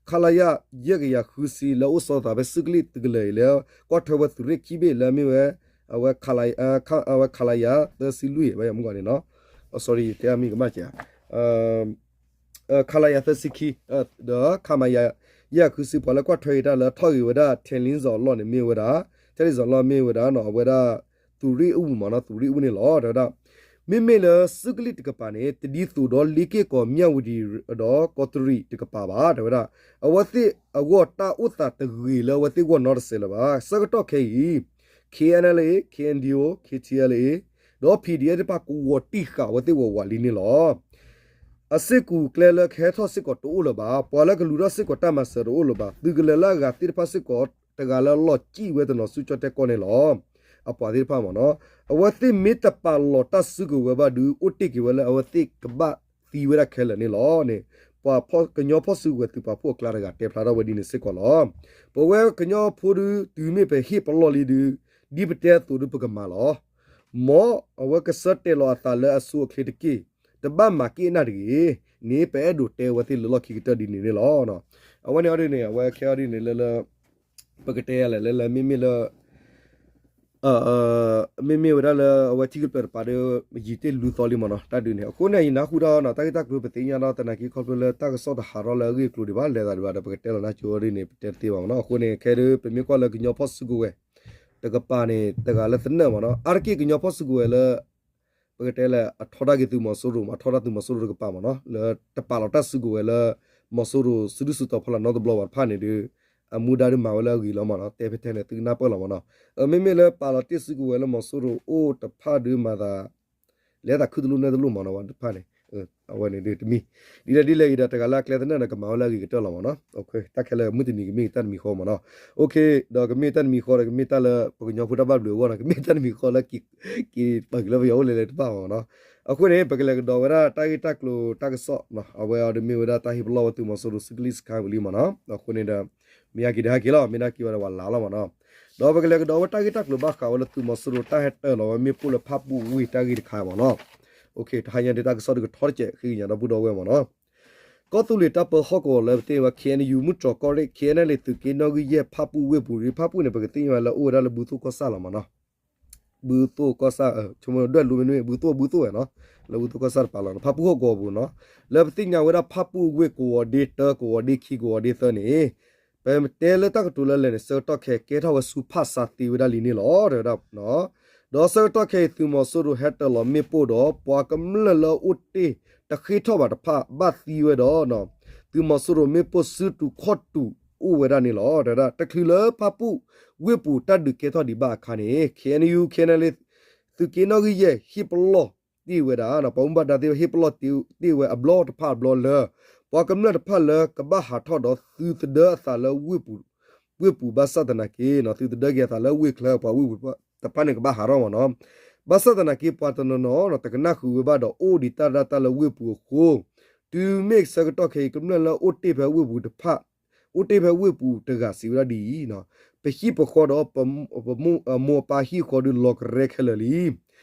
ခလရ ယဲၢ်ကယၤဃုဆံ လၢအအိၣ်ဆီသးဖဲသုးကလ့ၢ်သုးကလၢၤအံၤလၢ ကွၢ်ထွဲဝဲသုးရ့ၣ်ခံဘ့ၣ်လၢအမ့ၢ်ဝဲ အဝဲ ခလရ သၢဆံလွံၢ် ဝဲယမုၢ်ဂီၤန့ၣ်နီၤ, sorry တဲအမံၤကမၣ်ကဲ ခလရ သၢဆံခံ ဒီး ခမရ ယဲၢ်ကယၤဃုဆံ ပှၤလၢကွၢ်ထွဲက့ၤတၢ်လၢထီၣ်ဂ့ၤဝဲဒၣ် ထဲၣ်လ့စီၤအလီၢ်န့ၣ်မ့ၢ်ဝဲဒၣ်, ထဲၣ်လ့စီၤအလီၢ်မ့ၢ်ဝဲဒၣ်နီၤ အဝဲဒၣ် သုးရ့ၣ်အူမ့ၢ်နီၤ, သုးရ့ၣ်အူန့ၣ်လီၤ တဲဝဲဒၣ်. မ့မ့ၢ်လၢသုးကလ့ၢ်တကပၤန့ၣ် တဒ်သိးဒီးလ့က့ၢ်ကီး မၠၣ်ဝတံၤ ဒီးကီးတရံးတကပၤဘၣ် တဲဝဲဒၣ်. အဝဲသ့ၣ်အဂီၢ်တၢ်အိၣ်သးတဂ့ၤလၢအဝဲသ့ၣ်ဂီၢ်နီတစဲးလၢၤဘၣ်. ဆၢကတီၢ်ခဲအံၤ K N L A, K N D O, K T L A ဒီး P D F တဖၣ်ကဝီၤတံၢ်ဃာ်အဝဲသ့ၣ်ဝးဝးလံန့ၣ်လီၤ. အစ့ၢ်ကီးကျဲလၢကဟဲထီၣ်စ့ၢ်ကီးတအိၣ်လၢၤဘၣ်. ပှၤလၢကလူၤထီၣ်စ့ၢ်ကီးတၢ်မၤစၢၤတအိၣ်လၢၤဘၣ်. သုးကလၢၤလၢအဂၤသ့ၣ်တဖၣ်စ့ၢ်ကီး တဂၤလၢအလီၢ်စံၣ်ဝဲတနီၤဆူကၠီၣ်တဲၣ်ကီၢ်န့ၣ်လီၤ. အပှၤသ့ၣ်တဖၣ်မ့ၢ်နီၤ, အဝဲသ့ၣ်မ့ၢ်တပာ်လီၤတၢ်စုကဝဲၤဘၣ်ဒီး အိၣ်တ့ၢ်က့ၤဝဲလၢအဝဲသ့ၣ်ကဘၣ်သံဝဲဒၣ်ခဲလၢာ်န့ၣ်လီၤန့ၣ် ပှၤကညီဖီၣ်စုကဝဲၤသုးပာ်ဖှိၣ်အကျါတဂၤတဲဖျါထီၣ်ဝဲဒ်န့ၣ်စ့ၢ်ကီးလီၤ. ပဝဲကညီဖိဒုး တုၤမ့ၢ်ပဟ့ၣ်ပလီၢ်လံဒုး ဒ်ပတဲအသိးဒုးပကမၤလီၤ. မ်အဝဲကဆၢတဲာ်လီၤအသးလၢအဆိအချ့တက့ၢ်, တဘၣ်မၤက့ၣ်အနၢ်တဂ့ၤန့ၣ် ပအဲၣ်ဒိးတဲဝဲသ့ၣ်လၢလီၢ်ခံကတၢၢ်ဒ်န့ၣ်န့ၣ်လီၤ. အဝဲန့ၣ်အီၤဒ်န့ၣ် အဝဲခဲအီၤဒ်န့ၣ်လၢလၢ ပကတဲယၤလဲၣ်လၢလၢမ့မ့ၢ်လၢ မ့မ့ၢ်ဝဲဒၣ်လၢအဝဲထံကပျၢၤတပၤဒီး ယံာ်တ့ၢ်လူသီလံမ့ၢ်နီၤ တၢ်ဒုးန့ၣ်. အဃိန့ၣ် ယနၢ်ဟူတၢ်နီၤ တၢ်ဂ့ၢ်တၢ်ကျိၤပသ့ၣ်ညါဒီးသနာ်က့ ခီဖျိလၢတၢ်ကစီၣ်တဟးထီၣ်လၢအဂ့ၢ်အကျိၤဒံးဘၣ် လဲၤသးဒံးဘၣ်ဒီး ပကတဲလီၤနၢ်ကၠိအီၤဒ်န့ၣ် ပတဲတသ့ဘၣ်မ့ၢ်နီၤ. အဃိန့ၣ် ခဲဒုးပမ့ၢ်ကွၢ်လၢကညီဖီၣ်စုကဝဲၤ တကပၤန့ၣ် တဂၤလၢသနၢၣ်မ့ၢ်နီၤ အါတက့ၢ်ကညီဖီၣ်စုကဝဲၤလၢ ပကတဲလၢအထီဒါက့ၤသုးမီၤစိရိၤမ့ၢ် အထီဒါသုးမီၤစိရိၤတကပၤမ့ၢ်နီၤ လၢတပာ်လီၤတၢ်စုကဝဲၤလၢ မီၤစိရိၤစုဒုၣ်စုတီၤဖီလာ်နီတဘျီဘၣ်တဖၣ်န့ၣ်ဒီး အမူဒါဒုးမၤဝဲလၢအဂ့ၤလီၤမ့ၢ်နီၤ တဲဖဲထဲန့ၣ်သုကနၢ်ပၢၢ်လီၤမ့ၢ်နီၤ. မ့မ့ၢ်လၢပာ်လီၤတ့ၢ်စုကဝဲၤလၢမီၤစိရိၤအိၣ်တဖၣ်ဒုးမၤသး လဲၤသးခုတလိၣ်နဲၣ်တလိၣ်မ့ၢ်နီၤ ဝဲတဖၣ်န့ၣ် အဝဲန့ၣ်ဒုးတမံၤ ဒ်လဲၣ်ဒ်လဲၣ်အံၤဒီးတဂၤလၢအကျဲသနၢၣ်ဒီးကမၤဝဲလၢအဂ့ၤကတၢၢ်လီၤမ့ၢ်နီၤ. တၢ်ခဲလၢာ်မုၢ်တနံၤကမ့ၢ်တၢ်တမံၤဃီမ့ၢ်နီၤ. ဒီးကမ့ၢ်တၢ်တမံၤဃီဒီး ကမ့ၢ်တၢ်လၢပကညီဖိတၢ်ဘၣ်ဘျုးအဂီၢ်နီၤ ကမ့ၢ်တၢ်တမံၤဃီလၢ က့ၤပာ်က့ၤလၢပယီၤအိၣ်လဲၤလဲၤတဖၣ်မ့ၢ်နီၤ. အဃိန့ၣ် ပကလဲၤကဒီးဝဲဒၣ်တၢ်ဂ့ၢ်တၢ်ကျိၤတၢ်ကစီၣ် အဝဲအီၤဒုးမ့ၢ်ဝဲဒၣ်တၢ်ဟ့ၣ်ပလီၢ်ဝဲသုးမီၤစိရိၤစုကလံၢ်စခါဝံၤလံမ့ၢ်နီၤ. အဃိန့ၣ်ဒီး မ့ၢ်ဟဲက့ၤဒီးဟဲက့ၤလီၤ မ့ၢ်ဒၣ်က့ၤဝဲဒီးဝဲလါလီၤမ့ၢ်နီၤ. ဒီးပကလဲၤကဒီးဝဲတၢ်ဂ့ၢ်တၢ်ကျိၤဘၣ်ဃးဝဲလၢသုးမီၤစိရိၤတၢ်ဟဲတၢၢ်လီၤဝဲမ့ၣ်ပိၢ်လၢဖၣ်ပူၣ်ဝ့ၢ်တၢ်ဂ့ၢ်တခါမ့ၢ်နီၤ. တဟါညါဒုးတၢ်ကစီၣ်ဒုးကထီတစဲးဃ့ကညးဒီပုၢ်ဒီဝဲၢ်မ့ၢ်နီၤ. ကီၢ်သူလ့ၤတၢ်ပၢဟီၣ်ကဝီၤလၢပသ့ၣ်ညါဝဲ K N U မုၢ်တြီၤကီၢ်ရ့ၣ် K N L A သုးက့နီၣ်ဂံၢ်ယဲၢ်ဖၣ်ပူၣ်ဝ့ၢ်ပူၤရ့ၣ် ဖၣ်ပူၣ်န့ၣ် ပကသ့ၣ်ညါဝဲလၢအိၣ်ဝဲဒၣ်လၢဘုသိၣ်ကီၢ်ဆၣ်လီၤမ့ၢ်နီၤ. ဘုသိၣ်ကီၢ်ဆၣ် ဆိကမိၣ်ဒွဲၣ်လိမ့ၢ်န့ၣ် ဘုသိၣ်ဘုသိၣ်ဝဲနီၤ လၢဘုသိၣ်ကီၢ်ဆၣ်တပၤလီၤ ဖၣ်ပူၣ်ဟီၣ်ကဝီၤပူၤနီၤ. လၢပသ့ၣ်ညါဝဲဒၣ်ဖၣ်ပူၣ်ဝ့ၢ်ကဝီၤဒ့တၢ ကဝီၤဒ့ခံ ကဝီၤဒ့သၢန့ၣ် ပတဲလၢတၢ်ကတိၤလၢလဲၣ်န့ၣ် ဆၢကတီၢ်ခဲအံၤကဲထီၣ်ဝဲဆူဖၣ်ဆါသ့ဝဲဒၣ်လံန့ၣ်လီၤ တဲဝဲဒၣ်နီၤ. ဒီးဆၢကတီၢ်ခဲအံၤ သုးမီၤစိရိၤဟဲတၢၤလီၤမ့ၣ်ပိၢ်ဒီး ပှၤကမျၢၢ်လၢအအိၣ်တ့ၢ်တဃ့ထီၣ်ဘၣ်တဖၣ်ဘၣ်သံဝဲဒီး သုးမီၤစိရိၤမ့ၣ်ပိၢ်စုတူာ်ခီၣ်တူာ်အိၣ်ဝဲဒၣ်န့ၣ်လီၤ. တချုးလၢဖၣ်ပူၣ်ဝ့ၢ်ပူၤတၢ်ဒုးကဲထီၣ်ဒံးဘၣ်အခါန့ၣ် ခ့ၣ်အဲၣ်ယူၣ် ခ့ၣ်အဲၣ်ယူၣ် သုးက့နီၣ်ဂံၢ်ယဲၢ်ဟ့ၣ်ပလီၢ်တ့ၢ်ဝဲဒၣ် ပှၤမူဘၣ်ဒါသ့ၣ်တဖၣ်ဟ့ၣ်ပလီၢ်တ့ၢ်ဝဲအဘျီတဖၣ်အဘျီလၢ ပှၤကမျၢၢ်တဖၣ်လၢကဘၣ်ဟးထီၣ်ဒီးသုးသဒၢအသးလၢဝ့ၢ်ပူၤ ဝ့ၢ်ပူၤဘၣ်ဆၣ်သနာ်က့ သုးသဒၢက့ၤအသးလၢဝ့ၢ်ချၢ ပှၤဝ့ၢ်ပူၤတဖၣ်န့ၣ်ကဘၣ်ဟးထီၣ်မ့ၢ်နီၤ. ဘၣ်ဆၣ်သနာ်က့ ပှၤတနီၤနီၤတကနၣ်ဃုာ်ဝဲဘၣ်ဒီးအိၣ်ဒံးတၢ်ဒၣ်တၢ်လၢဝ့ၢ်ပူၤအဃိ တုၤမ့ၢ်ဆၢကတီၢ်ခဲအံၤ ကမျၢၢ်လၢအိၣ်တ့ၢ်ဖဲဝ့ၢ်ပူၤတဖၣ် အိၣ်တ့ၢ်ဖဲဝ့ၢ်ပူၤတဂၤစံးဝဲဒၣ်ဒ်အံၤ, ပဟံၣ်ပဃီဒီး ပမိၢ်အပၢ်ဟံၣ်ဃီဒုးလီၤကရဲခဲလၢာ်လံ.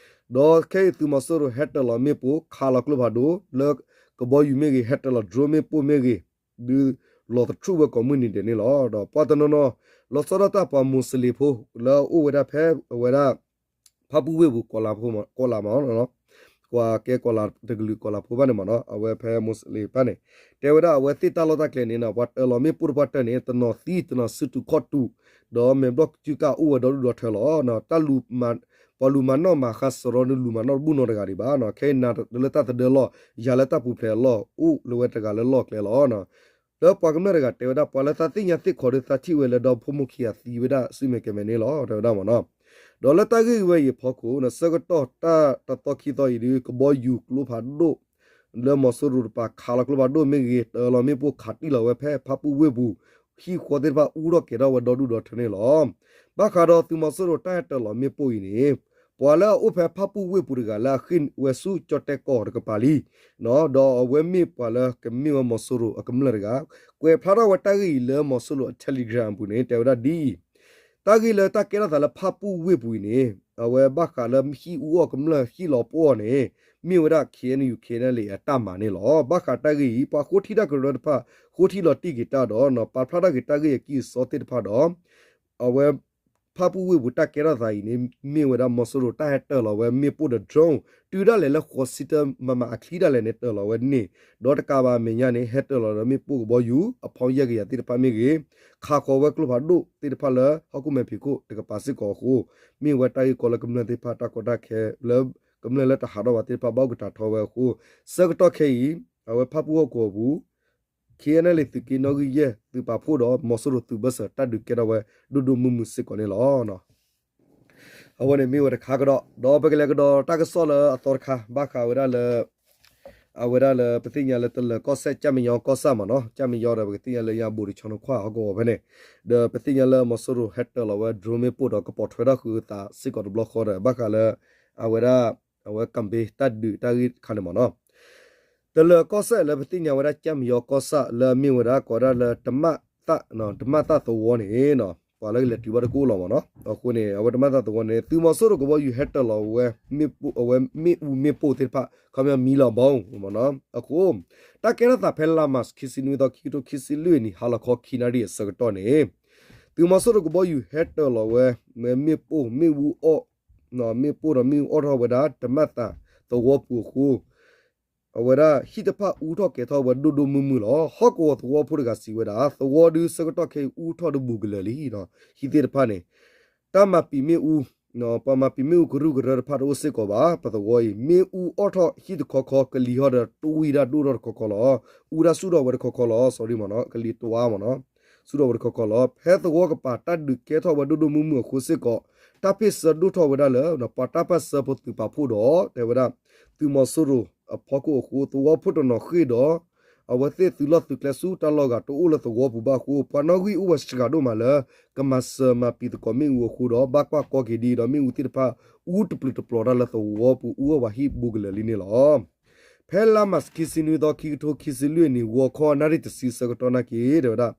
ဒီးခဲအံၤသုးမီၤစိရိၤဟဲတၢၤလီၤမ့ၣ်ပိၢ် ခးလီၤကျိဖးဒိၣ် လၢကဘီယူၤမ့ၢ်ဂ့ၤ ဟဲတၢၤလီၤ drone မ့ၣ်ပိၢ်မ့ၢ်ဂ့ၤ ဒုးလီၤသထြူးဝဲကိးမုၢ်နံၤဒဲးန့ၣ်လီၤ. ဒီးပှၤတနီၤနီၤ လီၤဆီဒၣ်တၢ်ပှၤမူးစလ့ၣ်ဖိ လၢအအိၣ်ဝဲဒၣ်ဖဲအဝဲဒၣ် ဖၣ်ပူၣ်ဝ့ၢ်ပူၤ ကီးလးမ့ၢ်နီၤ, ပှၤကဲကီးလးတကလုာ်ကီးလးဖိဘၣ်န့ၣ်မ့ၢ်နီၤ, အဝဲဖဲမူးစလ့ၣ်တဖၣ်န့ၣ် တဲဝဲဒၣ်အဝဲသ့ၣ်တၢ်လီၢ်တၢ်ကျဲန့ၣ် ပှၤတၢၤလီၤမ့ၣ်ပိၢ်တဖၣ်တၢၢ်န့ၣ် တနီၤသံတနီၤစုတူာ်ခီၣ်တူာ်, ဒီးမဲာ်ဘျီၣ်စုကၢ်အိၣ်ဝဲဒီဒူၣ်ဒီထၢလီၤ. တၢ်လူၤ ပှၤလူၤမၤနီၣ်မၤဃါစရီနုာ်လူၤမၤနီၣ်တဘူၣ်နီတဂၤဒံးဘၣ်နီၤ, ခဲအံၤနၤလၢတၢ်သဒၢလီၢ် ယၤလၢတၢ်ပူၤဖျဲးအလီၢ် အိၣ်လၢဝဲတဂၤလၢလီၢ်ကျဲလီၤ. လၢပှၤကမျၢၢ်တဂၤတဲဝဲဒၣ် ပှၤလၢသးသ့ၣ်ညါသ့ၣ်ခီဒုးသးထံၣ်ဝဲလၢဒီဖိမိၢ်ခံဂၤသံဝဲဒၣ်စုမဲာ်ကဲမဲာ်န့ၣ်လီၤ တဲဝဲဒၣ်မ့ၢ်နီၤ. ဒီးလၢတၢ်ဂ့ၢ်ဝဲအံၤအဖီခိၣ် ဆၢကတီၢ်တၢ်တသီခံသီအံၤဒုး ကဘီယူၤကျိဖးဒိၣ် လၢမီၤစိရိၤတပၤခးလီၤကျိဖးဒိၣ်မ့ၢ်ဂ့ၤ တၢၤလီၤမ့ၣ်ပိၢ်ခးတံၢ်လီၤဝဲဖဲဖၣ်ပူၣ်ဝ့ၢ်ပူၤ ဟံၣ်ဃီသ့ၣ်တဖၣ်အူထီၣ်ကဲၤထီၣ်ဝဲဒီဒူၣ်ဒီထၢန့ၣ်လီၤ. ဘၣ်ဃးဒီးသုးမီၤစိရိၤတၢ်ဟဲတၢၤလီၤမ့ၣ်ပိၢ်အံၤန့ၣ် ပှၤလၢအအိၣ်ဖဲဖၣ်ပူၣ်ဝ့ၢ်ပူၤတဂၤလၢအဃ့ၢ်ဝဲဆူကၠီၣ်တဲၣ်ကီၢ်တကပၤလံ ဒီးအဝဲမ့ၢ်ပှၤလၢကမ့ၢ်ဝဲမီၤစိရိၤအကမျၢၢ်တဂၤ ကွဲးဖျါထီၣ်ဝဲတၢ်ဂ့ၢ်အံၤလၢမီၤစိရိၤအ Telegram အပူၤန့ၣ် တဲဝဲဒၣ်ဒ်အံၤ, တၢ်ဂ့ၢ်လၢတၢ်ကဲထီၣ်သးလၢဖၣ်ပူၣ်ဝ့ၢ်ပူၤအံၤန့ၣ် အဝဲဘၣ်ဃးလၢဟံၣ်အူအီၣ်ကမျၢၢ်ဟံၣ်လီၤပှီၢ်န့ၣ် မ့ၢ်ဝဲဒၣ် ခ့ၣ်အဲၣ်ယူၣ် ခ့ၣ်အဲၣ်ယူၣ် အတၢ်မၤန့ၣ်လီၤ. ဘၣ်ဃးတၢ်ဂ့ၢ်အံၤ ပှၤဃိထံတၢ်ကရၢတဖၣ် ဃိထံလီၤတံၢ်က့ၤတၢ်ဒီး ပာ်ဖျါထီၣ်က့ၤတၢ်ဂ့ၢ်အကံၢ်အစီသ့ၣ်တဖၣ်ဒီး အဝဲ ဖၣ်ပူၣ်ဝ့ၢ်ပူၤတၢ်ကဲထီၣ်သးအံၤန့ၣ် မ့ၢ်ဝဲဒၣ်မီၤစိရိၤတၢ်ဟဲတၢၤလီၤဝဲမ့ၣ်ပိၢ်ဒီး drone တုၤဒၣ်လဲာ်လၢဃိးဆံတၢမမအချံဒၣ်လဲာ်န့ၣ် တၢၤလီၤဝဲန့ၣ် ဒီးတကးဘၣ်အမဲာ်ညါန့ၣ် ဟဲတၢၤလီၤဒီးမ့ၣ်ပိၢ်ကဘီယူၤ အဖီယဲၢ်ကယၤသ့ၣ်တဖၣ်မ့ၢ်ဂ့ၤ ခးဃီၤဝဲကျိဖးဒိၣ်သ့ၣ်တဖၣ်လၢဟီၣ်ခိၣ်မဲာ်ဖံးခိၣ်တကပၤစ့ၢ်ကီးအဃိ မ့ၢ်ဝဲတၢ်ဂ့ၢ်ကီလၢကမျၢၢ်သ့ၣ်တဖၣ်တၢ်ကီတၢ်ခဲလၢ ကမျၢၢ်လၢတဟးထီၣ်ဘၣ်သ့ၣ်တဖၣ်ဘၣ်အိၣ်ကတၢၢ်ထီဝဲအဃိ ဆၢကတီၢ်ခဲအံၤ အဝဲဖၣ်ပူၣ်ဟီၣ်ကဝီၤပူၤ ခ့ၣ်အဲၣ်ယူၣ် သုးက့နီၣ်ဂံၢ်ယဲၢ် သုးပာ်ဖှိၣ်ဒီးမီၤစိရိၤသုးဘၢၣ်စၢၤတၢ်ဒုးကဲထီၣ်ဝဲဒိၣ်ဒိၣ်မုၢ်မုၢ်စ့ၢ်ကီးန့ၣ်လီၤ. အဝဲန့ၣ်မ့ၢ်ဝဲတခါကဒီး ဒီးပကလဲၤကဒီးတၢ်ကစီၣ်လၢအသီတခါ ဘၣ်ဃးဝဲဒၣ်လၢ အဝဲဒၣ်လၢပသ့ၣ်ညါလၢတလၢၤကီၢ်စဲၣ် ကၠၣ်မံယီကီၢ်ဆၣ်မ့ၢ်နီၤ ကၠၣ်မံယီဒီးပကသ့ၣ်ညါလၢညါဘူးတဆီနီၤခွါဟီၣ်ကဝီၤဖဲန့ၣ် ဒီးပသ့ၣ်ညါလၢမီၤစိရိၤဟဲတၢၤလီၤဝဲ drone မ့ၣ်ပိၢ်ဒီးကပိာ်ထွဲထီၣ်ဃုာ်အသးစ့ၢ်ကီးတဘျီဃီဒီး ဘၣ်ဃးလၢ အဝဲဒၣ် အဝဲ campaign တၢ်ဒုးတၢ်ဂ့ၢ်တခါန့ၣ်မ့ၢ်နီၤ တလၢၤကီၢ်စဲၣ်လၢပသ့ၣ်ညါဝဲဒၣ်ကၠၣ်မံယီကီၢ်ဆၣ်လၢအမ့ၢ်ဝဲဒၣ်ကိးဒၣ်လၢ တမၣ်သၣ် တမၣ်သၣ်သဝီန့ၣ်နီၤ ပှၤလၢကလဲၤတုၤဘၣ်တကိၣ်လီၤမ့ၢ်နီၤ အဃိန့ၣ် အဝဲတမၣ်သၣ်သဝီန့ၣ် သုးမီၤစိရိၤကဘီယူၤဟဲတၢၤလီၤဝဲ မ့ၣ်ပိၢ် အဝဲမ့ၣ်အူမ့ၣ်ပိၢ်သ့ၣ်တဖၣ် ခီပညီမံလီၤဘီမ့ၢ်နီၤ အဃိ တၢ်ကဲထီၣ်သးဖဲလါမးခံဆံနွံသီ ခံကထိခံဆံလွံၢ်နံၣ် ဟါလီၤခီခံနၣ်ရံၣ်အဆၢကတီၢ်န့ၣ် သုးမီၤစိရိၤကဘီယူၤဟဲတၢၤလီၤဝဲ မ့ၣ်ပိၢ် မ့ၣ်အူအီၣ် မ့ၣ်ပိၢ်ဒီးမ့ၣ်အူအီၣ်ထီၣ်ဝဲဒၣ် တမၣ်သၣ်သဝီပူၤအဃိ အဝဲဒၣ်ဟံၣ်တဖၣ်အူထီၣ်ကဲၤထီၣ်ဝဲဒိၣ်ဒိၣ်မုၢ်မုၢ်လီၤ. ဟီၣ်ကဝီၤသဝီဖိတဂၤစံးဝဲဒၣ် သဝီဒုးဆၢကတီၢ်ခဲအံၤအူထီၣ်တဘူးကလၢာ်လံ. ဟံၣ်သ့ၣ်တဖၣ်န့ၣ် တၢ်မၤပံာ်မ့ၣ်အူ ပှၤမၤပံာ်မ့ၣ်အူကရူၢ်ကရၢတဖၣ်တအိၣ်စ့ၢ်ကီးဘၣ်. ပသဝီအံၤ မ့ၣ်အူအီၣ်ထီၣ်ဟံၣ်တခီခီ ကလံၤဟီဒီးတဝံၤဒၣ်ဒိၣ်ထီၣ်တခီခီလီၤ. အူဒၣ်ဆူၣ်ထီၣ်ဝဲတခီခီလီၤ. sorry မ့ၢ်နီၤ ကလံၤတဝါမ့ၢ်နီၤ ဆူၣ်ထီၣ်ဝဲတခီခီလီၤ. ဖဲသဝီကပၤတၢ်ဒုးကဲထီၣ်ဝဲဒိၣ်ဒိၣ်မုၢ်မုၢ်အဃိစ့ၢ်ကီး တၢ်ပ့ၢ်ဆၢဒိၣ်ထီၣ်ဝဲဒၣ်လၢ ပှၤတၢ်ပၢၢ်ဆၢဖိသုးပာ်ဖှိၣ်ဒီး တဲဝဲဒၣ် သုးမီၤစိရိၤအဖီခိၣ်အဃိ သဝီဖိတနီၤဃ့ၢ်ဒီး အဝဲသ့ၣ်သုးလီၢ်သုးကျဲဆူတၢ်လီၢ်ဂၤတအိၣ်လၢသဝီပူၤဘၣ်အဃိ ပှၤနီၣ်ဂံၢ်အိၣ်ဝဲစှၤဒိၣ်မးလၢ ကမၤစၢၤမၤပံာ်သကိးမ့ၣ်အူအဃိဒီး ဘၣ်ကွၢ်ကီက့ၤဒ်ဒီးမ့ၣ်အူသ့ၣ်တဖၣ် အူတပျုာ်တပျီၤတၢ်လၢသဝီပူၤ အူအီၣ်ဝဲဟံၣ်ဘူးကလၢာ်လံန့ၣ်လီၤ. ဖဲလါမးခံဆံနွံသီ ခံကထိခံဆံလွံၢ်နံၣ် ဂီၤခီနၣ်ရံၣ်တဆံဆၢကတီၢ်နာ်က့ တဲဝဲဒၣ်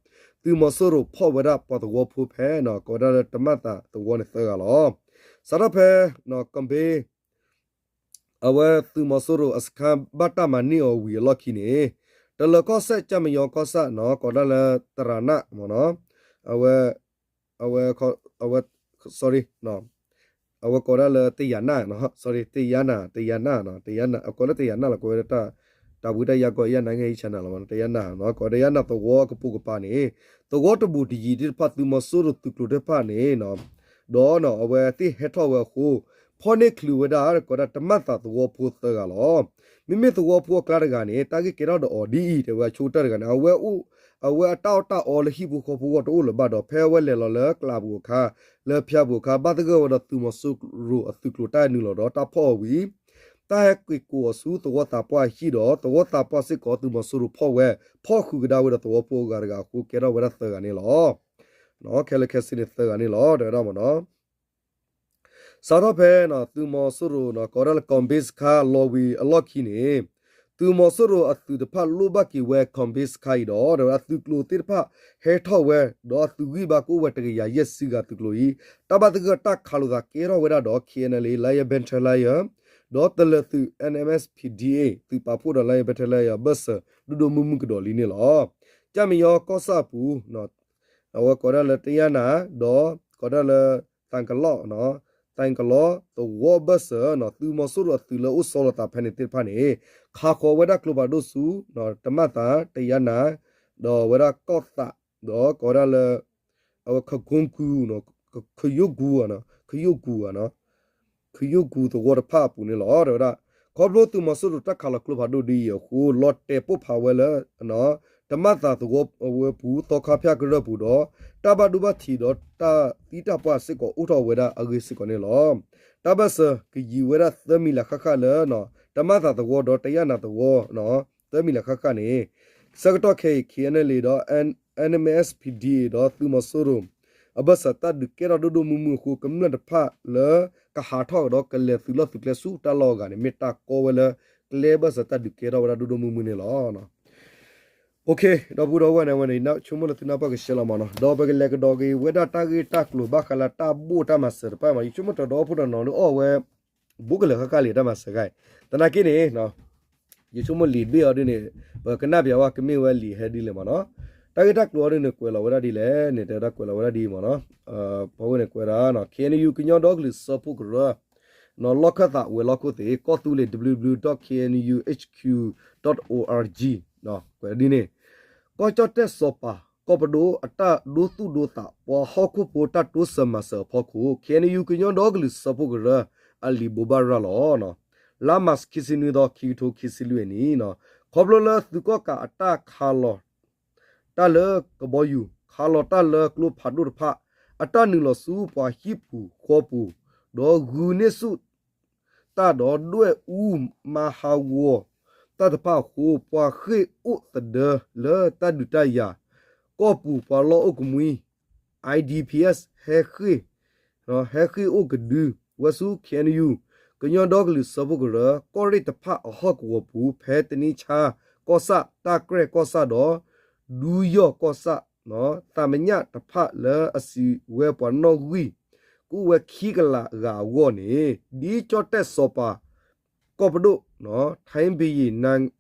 သုးမီၤစိရိၤဖီၣ်ဝဲဒၣ်ပှၤသဝီဖိဖဲ ကိးဝဲဒၣ်လၢတမၣ်သၣ်သဝီန့ၣ်သၢဂၤလီၤ. စးထီၣ်ဖဲ ကဘ့ အဝဲသုးမီၤစိရိၤအစခန်းဘၣ်တၢ်မၤန့ၢ်အီၤဝံၤအလီၢ်ခံန့ၣ် တလၢၤကီၢ်စဲၣ် ကၠၣ်မံယီကီၢ်ဆၣ်နီၤ ကိးဒၣ်လၢတရၤနၣ်မ့ၢ်နီၤ အဝဲ အဝဲ အဝဲ sorry အဝဲကိးဒၣ်လၢတယၤနၣ် sorry တယၤနၣ် တယၤနၣ် တယၤနၣ် အကိးလၢတယၤနၣ်လီၤ ကိးဝဲဒၣ် တၢ်ဝံတၢ်ယၤကိးယၤနၣ် ငဲဟံၣ်ဆၣ်နၣ်လီၤ တယၤနၣ် ကိးတယၤနၣ်သဝီကပိာ်ကပၤန့ၣ် သဝီတဘူးတယံၤသ့ၣ်တဖၣ် သုးမီၤစိရိၤသုးကျိၤသ့ၣ်တဖၣ်န့ၣ် ဒီးအဝဲသ့ၣ်ဟဲထီၣ်ဝဲအဃိ ဖီၣ်န့ၢ်ချုးဝဲဒၣ် ကိးဒၣ်တမၣ်သးသဝီဖိသၢဂၤလီၤ. မ့မ့ၢ်သဝီဖိအကျါတဂၤန့ၣ် တၢ်ဂ့ၢ်ကဲထီၣ်ဒီးအီၤဒ်အံၤ တဲဝဲအဆိကတၢၢ်တဂၤန့ၣ် အဝဲအိၣ် အဝဲအတၢ်အီၣ်တၢ်အီလၢဟံၣ်ပူၤဃီပူၤအဂီၢ်တအိၣ်လၢၤဘၣ်ဒီး ဖဲအဝဲလဲၤလီၤလၢကျးပူၤအခါ လၢဖၠါပူၤအခါ ဘၣ်သဂၢၢ်ဝဲဒီးသုးမီၤစိရိၤအသုးကျိၤတၢ်နုာ်လီၤဒီးတၢ်ဖီၣ်အီၤဝံၤ တၢ်ဟဲက့ၤကိးအီၤဆူသဝီသးပှၢ်အဟံၣ်ဒီး သဝီသးပှၢ်စ့ၢ်ကီးသုးမီၤစိရိၤဖီၣ်ဝဲ ဖီၣ်ဃုာ်ကဒါဝဲဒီးသဝီဖိအဂၤတဂၤအဃိ ကဲထီၣ်ဝဲဒၣ်သၢဂၤန့ၣ်လီၤ. ခဲလၢာ်ခဲဆ့န့ၣ်သၢဂၤန့ၣ်လီၤ တဲဝဲဒၣ်မ့ၢ်နီၤ. စးထီၣ်ဖဲ သုးမီၤစိရိၤ ကိးဒၣ်လၢ ကီၣ်ဘ့ၣ်စခါလီၤဝံၤအလီၢ်ခံန့ၣ် သုးမီၤစိရိၤအသုးတဖၣ်လိၣ်ဘၣ်က့ၤဝဲ ကီၣ်ဘ့ၣ်စခါအံၤဒီး အသုးကျိၤသ့ၣ်တဖၣ်ဟဲထီၣ်ဝဲ ဒီးအသုးဂံၢ်ဘါကအိၣ်ဝဲတကယၤယဲၢ်ဆံဂၤသုးကျိၤအံၤ တၢ်ဘၣ်သဂၢၢ်တၢ်ခးလိာ်သးကဲထီၣ်ဝဲဒၣ်ဒီး ခ့ၣ်အဲၣ်အၣ်လ်အ့ Lion Battalion ဒီးတလၢၤသုး NMSPDA သုးပာ်ဖှိၣ်ဒီး Lion Battalion အဘၢၣ်စၢၤ ဒိၣ်ဒိၣ်မုၢ်မုၢ်ကဒီးလံန့ၣ်လီၤ. ကၠၣ်မံယီၤကီၢ်ဆၣ်အပူၤ အဝဲကိးဒၣ်လၢတယၣ်နၤ ဒီးကိးဒၣ်လၢ သၣ်ကလီၢ် သၣ်ကလီၢ်သဝီဘၢၣ်စၢၤ သုးမီၤစိရိၤအသုးလၢအိၣ်ဆီလီၤသးဖဲန့ၣ်သ့ၣ်တဖၣ်န့ၣ် ခးဃီၤဝဲဒၣ်ကျိဖးဒိၣ်ဆူ တမၣ်သး တယၣ်နၤ ဒီးဝဲဒၣ်ကီၢ်သး ဒီးကိးဒၣ်လၢ အဝဲ ခကိကူ ခယိၣ်ကူ ခယိၣ်ကူ ခယိၣ်ကူသဝီတဖၣ်အပူၤန့ၣ်လီၤ. တဲဝဲဒၣ် ခီဖျိသုးမီၤစိရိၤတၢ်ခးလီၤကျိဖးဒိၣ်ဒ်အံၤအဃိ လီၤတဲာ်ပိၢ်ဖးဝဲလၢ တမၣ်သးသဝီအဝဲပူၤ သီခါဖၠၣ်ကရၢၢ်ပူၤဒီး တၢ်ဘၣ်ဒိဘၣ်ထံးဒီးတၢ်သံတၢ်ပှၢ်စ့ၢ်ကီးအိၣ်ထီၣ်ဝဲဒၣ်အဂ့ၢ်စ့ၢ်ကီးန့ၣ်လီၤ. တၢ်ဘၢၣ်စၢၤကယံၤဝဲဒၣ်သၢမံၤလၢ်ဃၣ်ဃၣ်လၢ တမၣ်သးသဝီဒီးတယၣ်နၤသဝီ သၢမံၤလၢ်ဃၣ်ဃၣ်န့ၣ် ဆၢကတီၢ်ခဲအံၤ ခ့ၣ်အဲၣ်အၣ်လ်အ့ ဒီး NMSPDA ဒီးသုးမီၤစိရိၤ အဘၢၣ်စၢၤတၢ်ဒုးကဲထီၣ်ဒိၣ်ဒိၣ်မုၢ်မုၢ်အဃိ ကမျၢၢ်တဖၣ်လၢကဟးထီၣ်ဒီးကလဲၤသုးလီၢ်သုးကျဲဆူတၢ်လီၢ်အဂၤန့ၣ် မ့ၢ်တၢ်ကီဝဲလၢ ကျဲဘၢၣ်စၢၤတၢ်ဒုးကဲထီၣ်ဝဲဒၣ်ဒိၣ်ဒိၣ်မုၢ်မုၢ်န့ၣ်လီၤ. ဒီပုၢ်ဒီဝဲၢ်န့ၣ် အဝဲန့ၣ် ဆိကမိၣ်လၢသုနၢ်ပၢၢ်ကဆှဲလီၤမ့ၢ်နီၤ ဒီးပကလဲၤကဒီးက့ၤဝဲဒၣ်တၢ်ဂ့ၢ်တၢ်ကျိၤဘၣ်ဃးလၢတၢ်ဘိၣ်တၢ်မၤစၢၤတဖၣ်မ့ၢ် ယဆိကမိၣ်တဒီပုၢ်ဒီဝဲၢ်န့ၣ်အီၣ်ဝဲ ဘူးကလၢာ်ဃၣ်ဃၣ်လံတၢ်မၤစၢၤခါအံၤ သနာ်က့န့ၣ် ယဆိကမိၣ်လံာ်တဘ့ၣ်အီၤဒ်န့ၣ် ပကနၣ်ပျးဝဲကမ့ၢ်ဝဲလံာ်ဟဲဒ်လဲၣ်မ့ၢ်နီၤ တၢ်ဂ့ၢ်တၢ်ကျိၤအီၤဒ်န့ၣ် ကွဲးလီၤဝဲဒၣ်ဒ်လဲၣ်န့ၣ် တဲဝဲဒၣ်ကွဲးလီၤဝဲဒၣ်ဒ်အံၤမ့ၢ်နီၤ ဖီဝဲန့ၣ်ကွဲးဒၣ် ခ့ၣ်အဲၣ်ယူၣ် ကညီဒီကလုာ်စၢဖှိၣ်ကရၢ လီၢ်ခၢၣ်သးဝဲၤလီၢ်ခိၣ်သ့ၣ် ကီၢ်သူလ့ၤ www dot K N U H Q dot org ကွဲးဒ်န့ၣ် ကီၢ်ကၠီၣ်တဲၣ်စီၤပၤ ကီၢ်ပဒိၣ်အတၢ်ဒိသူၣ်ဒိသး ပှၤဟီၣ်ခိၣ်ဖိတၢ်တိစၢၤမၤစၢၤအဖီခိၣ် ခ့ၣ်အဲၣ်ယူၣ် ကညီဒီကလုာ်စၢဖှိၣ်ကရၢ အလံာ်ဘိးဘၣ်ရၤလီၤ လါမၢ်ၡး ခံဆံနွံသီ ခံကထိခံဆံလွံၢ်အနံၣ် ခီဖျိလၢသုးကီၣ်ကးအတၢ်ခးလီၤ တၢ်လၢကဘီယူၤ ခးလီၤတၢ်လၢကျိဖးဒိၣ်တဖၣ် အတၢ်နုာ်လီၤဆူပှၤဟံၣ်ပူၤဃီပူၤ ဒီးဂုာ်န့ၢ်ဆူၣ် တၢ်ဒီးဒွဲၣ်အူမၤဟးဂီၤတၢ်တဖၣ်အဃိ ပှၤဃ့ၢ်အိၣ်သဒၢလၢတၢ်ဒုးတၢ်ယၤ ကီၢ်ပူၤပှၤလီၢ်အိၣ်ကမှံ I D P S ဟဲဃ့ၢ် ဟဲဃ့ၢ်အိၣ်ကဒု ဝဲဆူ K N U ကညီဒီကလုာ်စၢဖှိၣ်ကရၢ ကီၢ်ရ့ၣ်တဖၣ်အဟီၣ်ကဝီၤပူၤ ဖဲတနံၣ်ဆါကီၢ်ဆၣ် တၢ်ကြဲၢ်ကီၢ်ဆၣ်ဒီး ဒူယီၢ်ကီၢ်ဆၣ် သးမညၣ်တဖၣ်လၢအစံးဝဲပှၤနီၣ်ဂံၢ် ကအိၣ်ဝဲခံကလးဂၤအဂီၢ်န့ၣ် ဒ်ကၠီၣ်တဲၣ်စီၤပၤ ကီၢ်ပဒိၣ်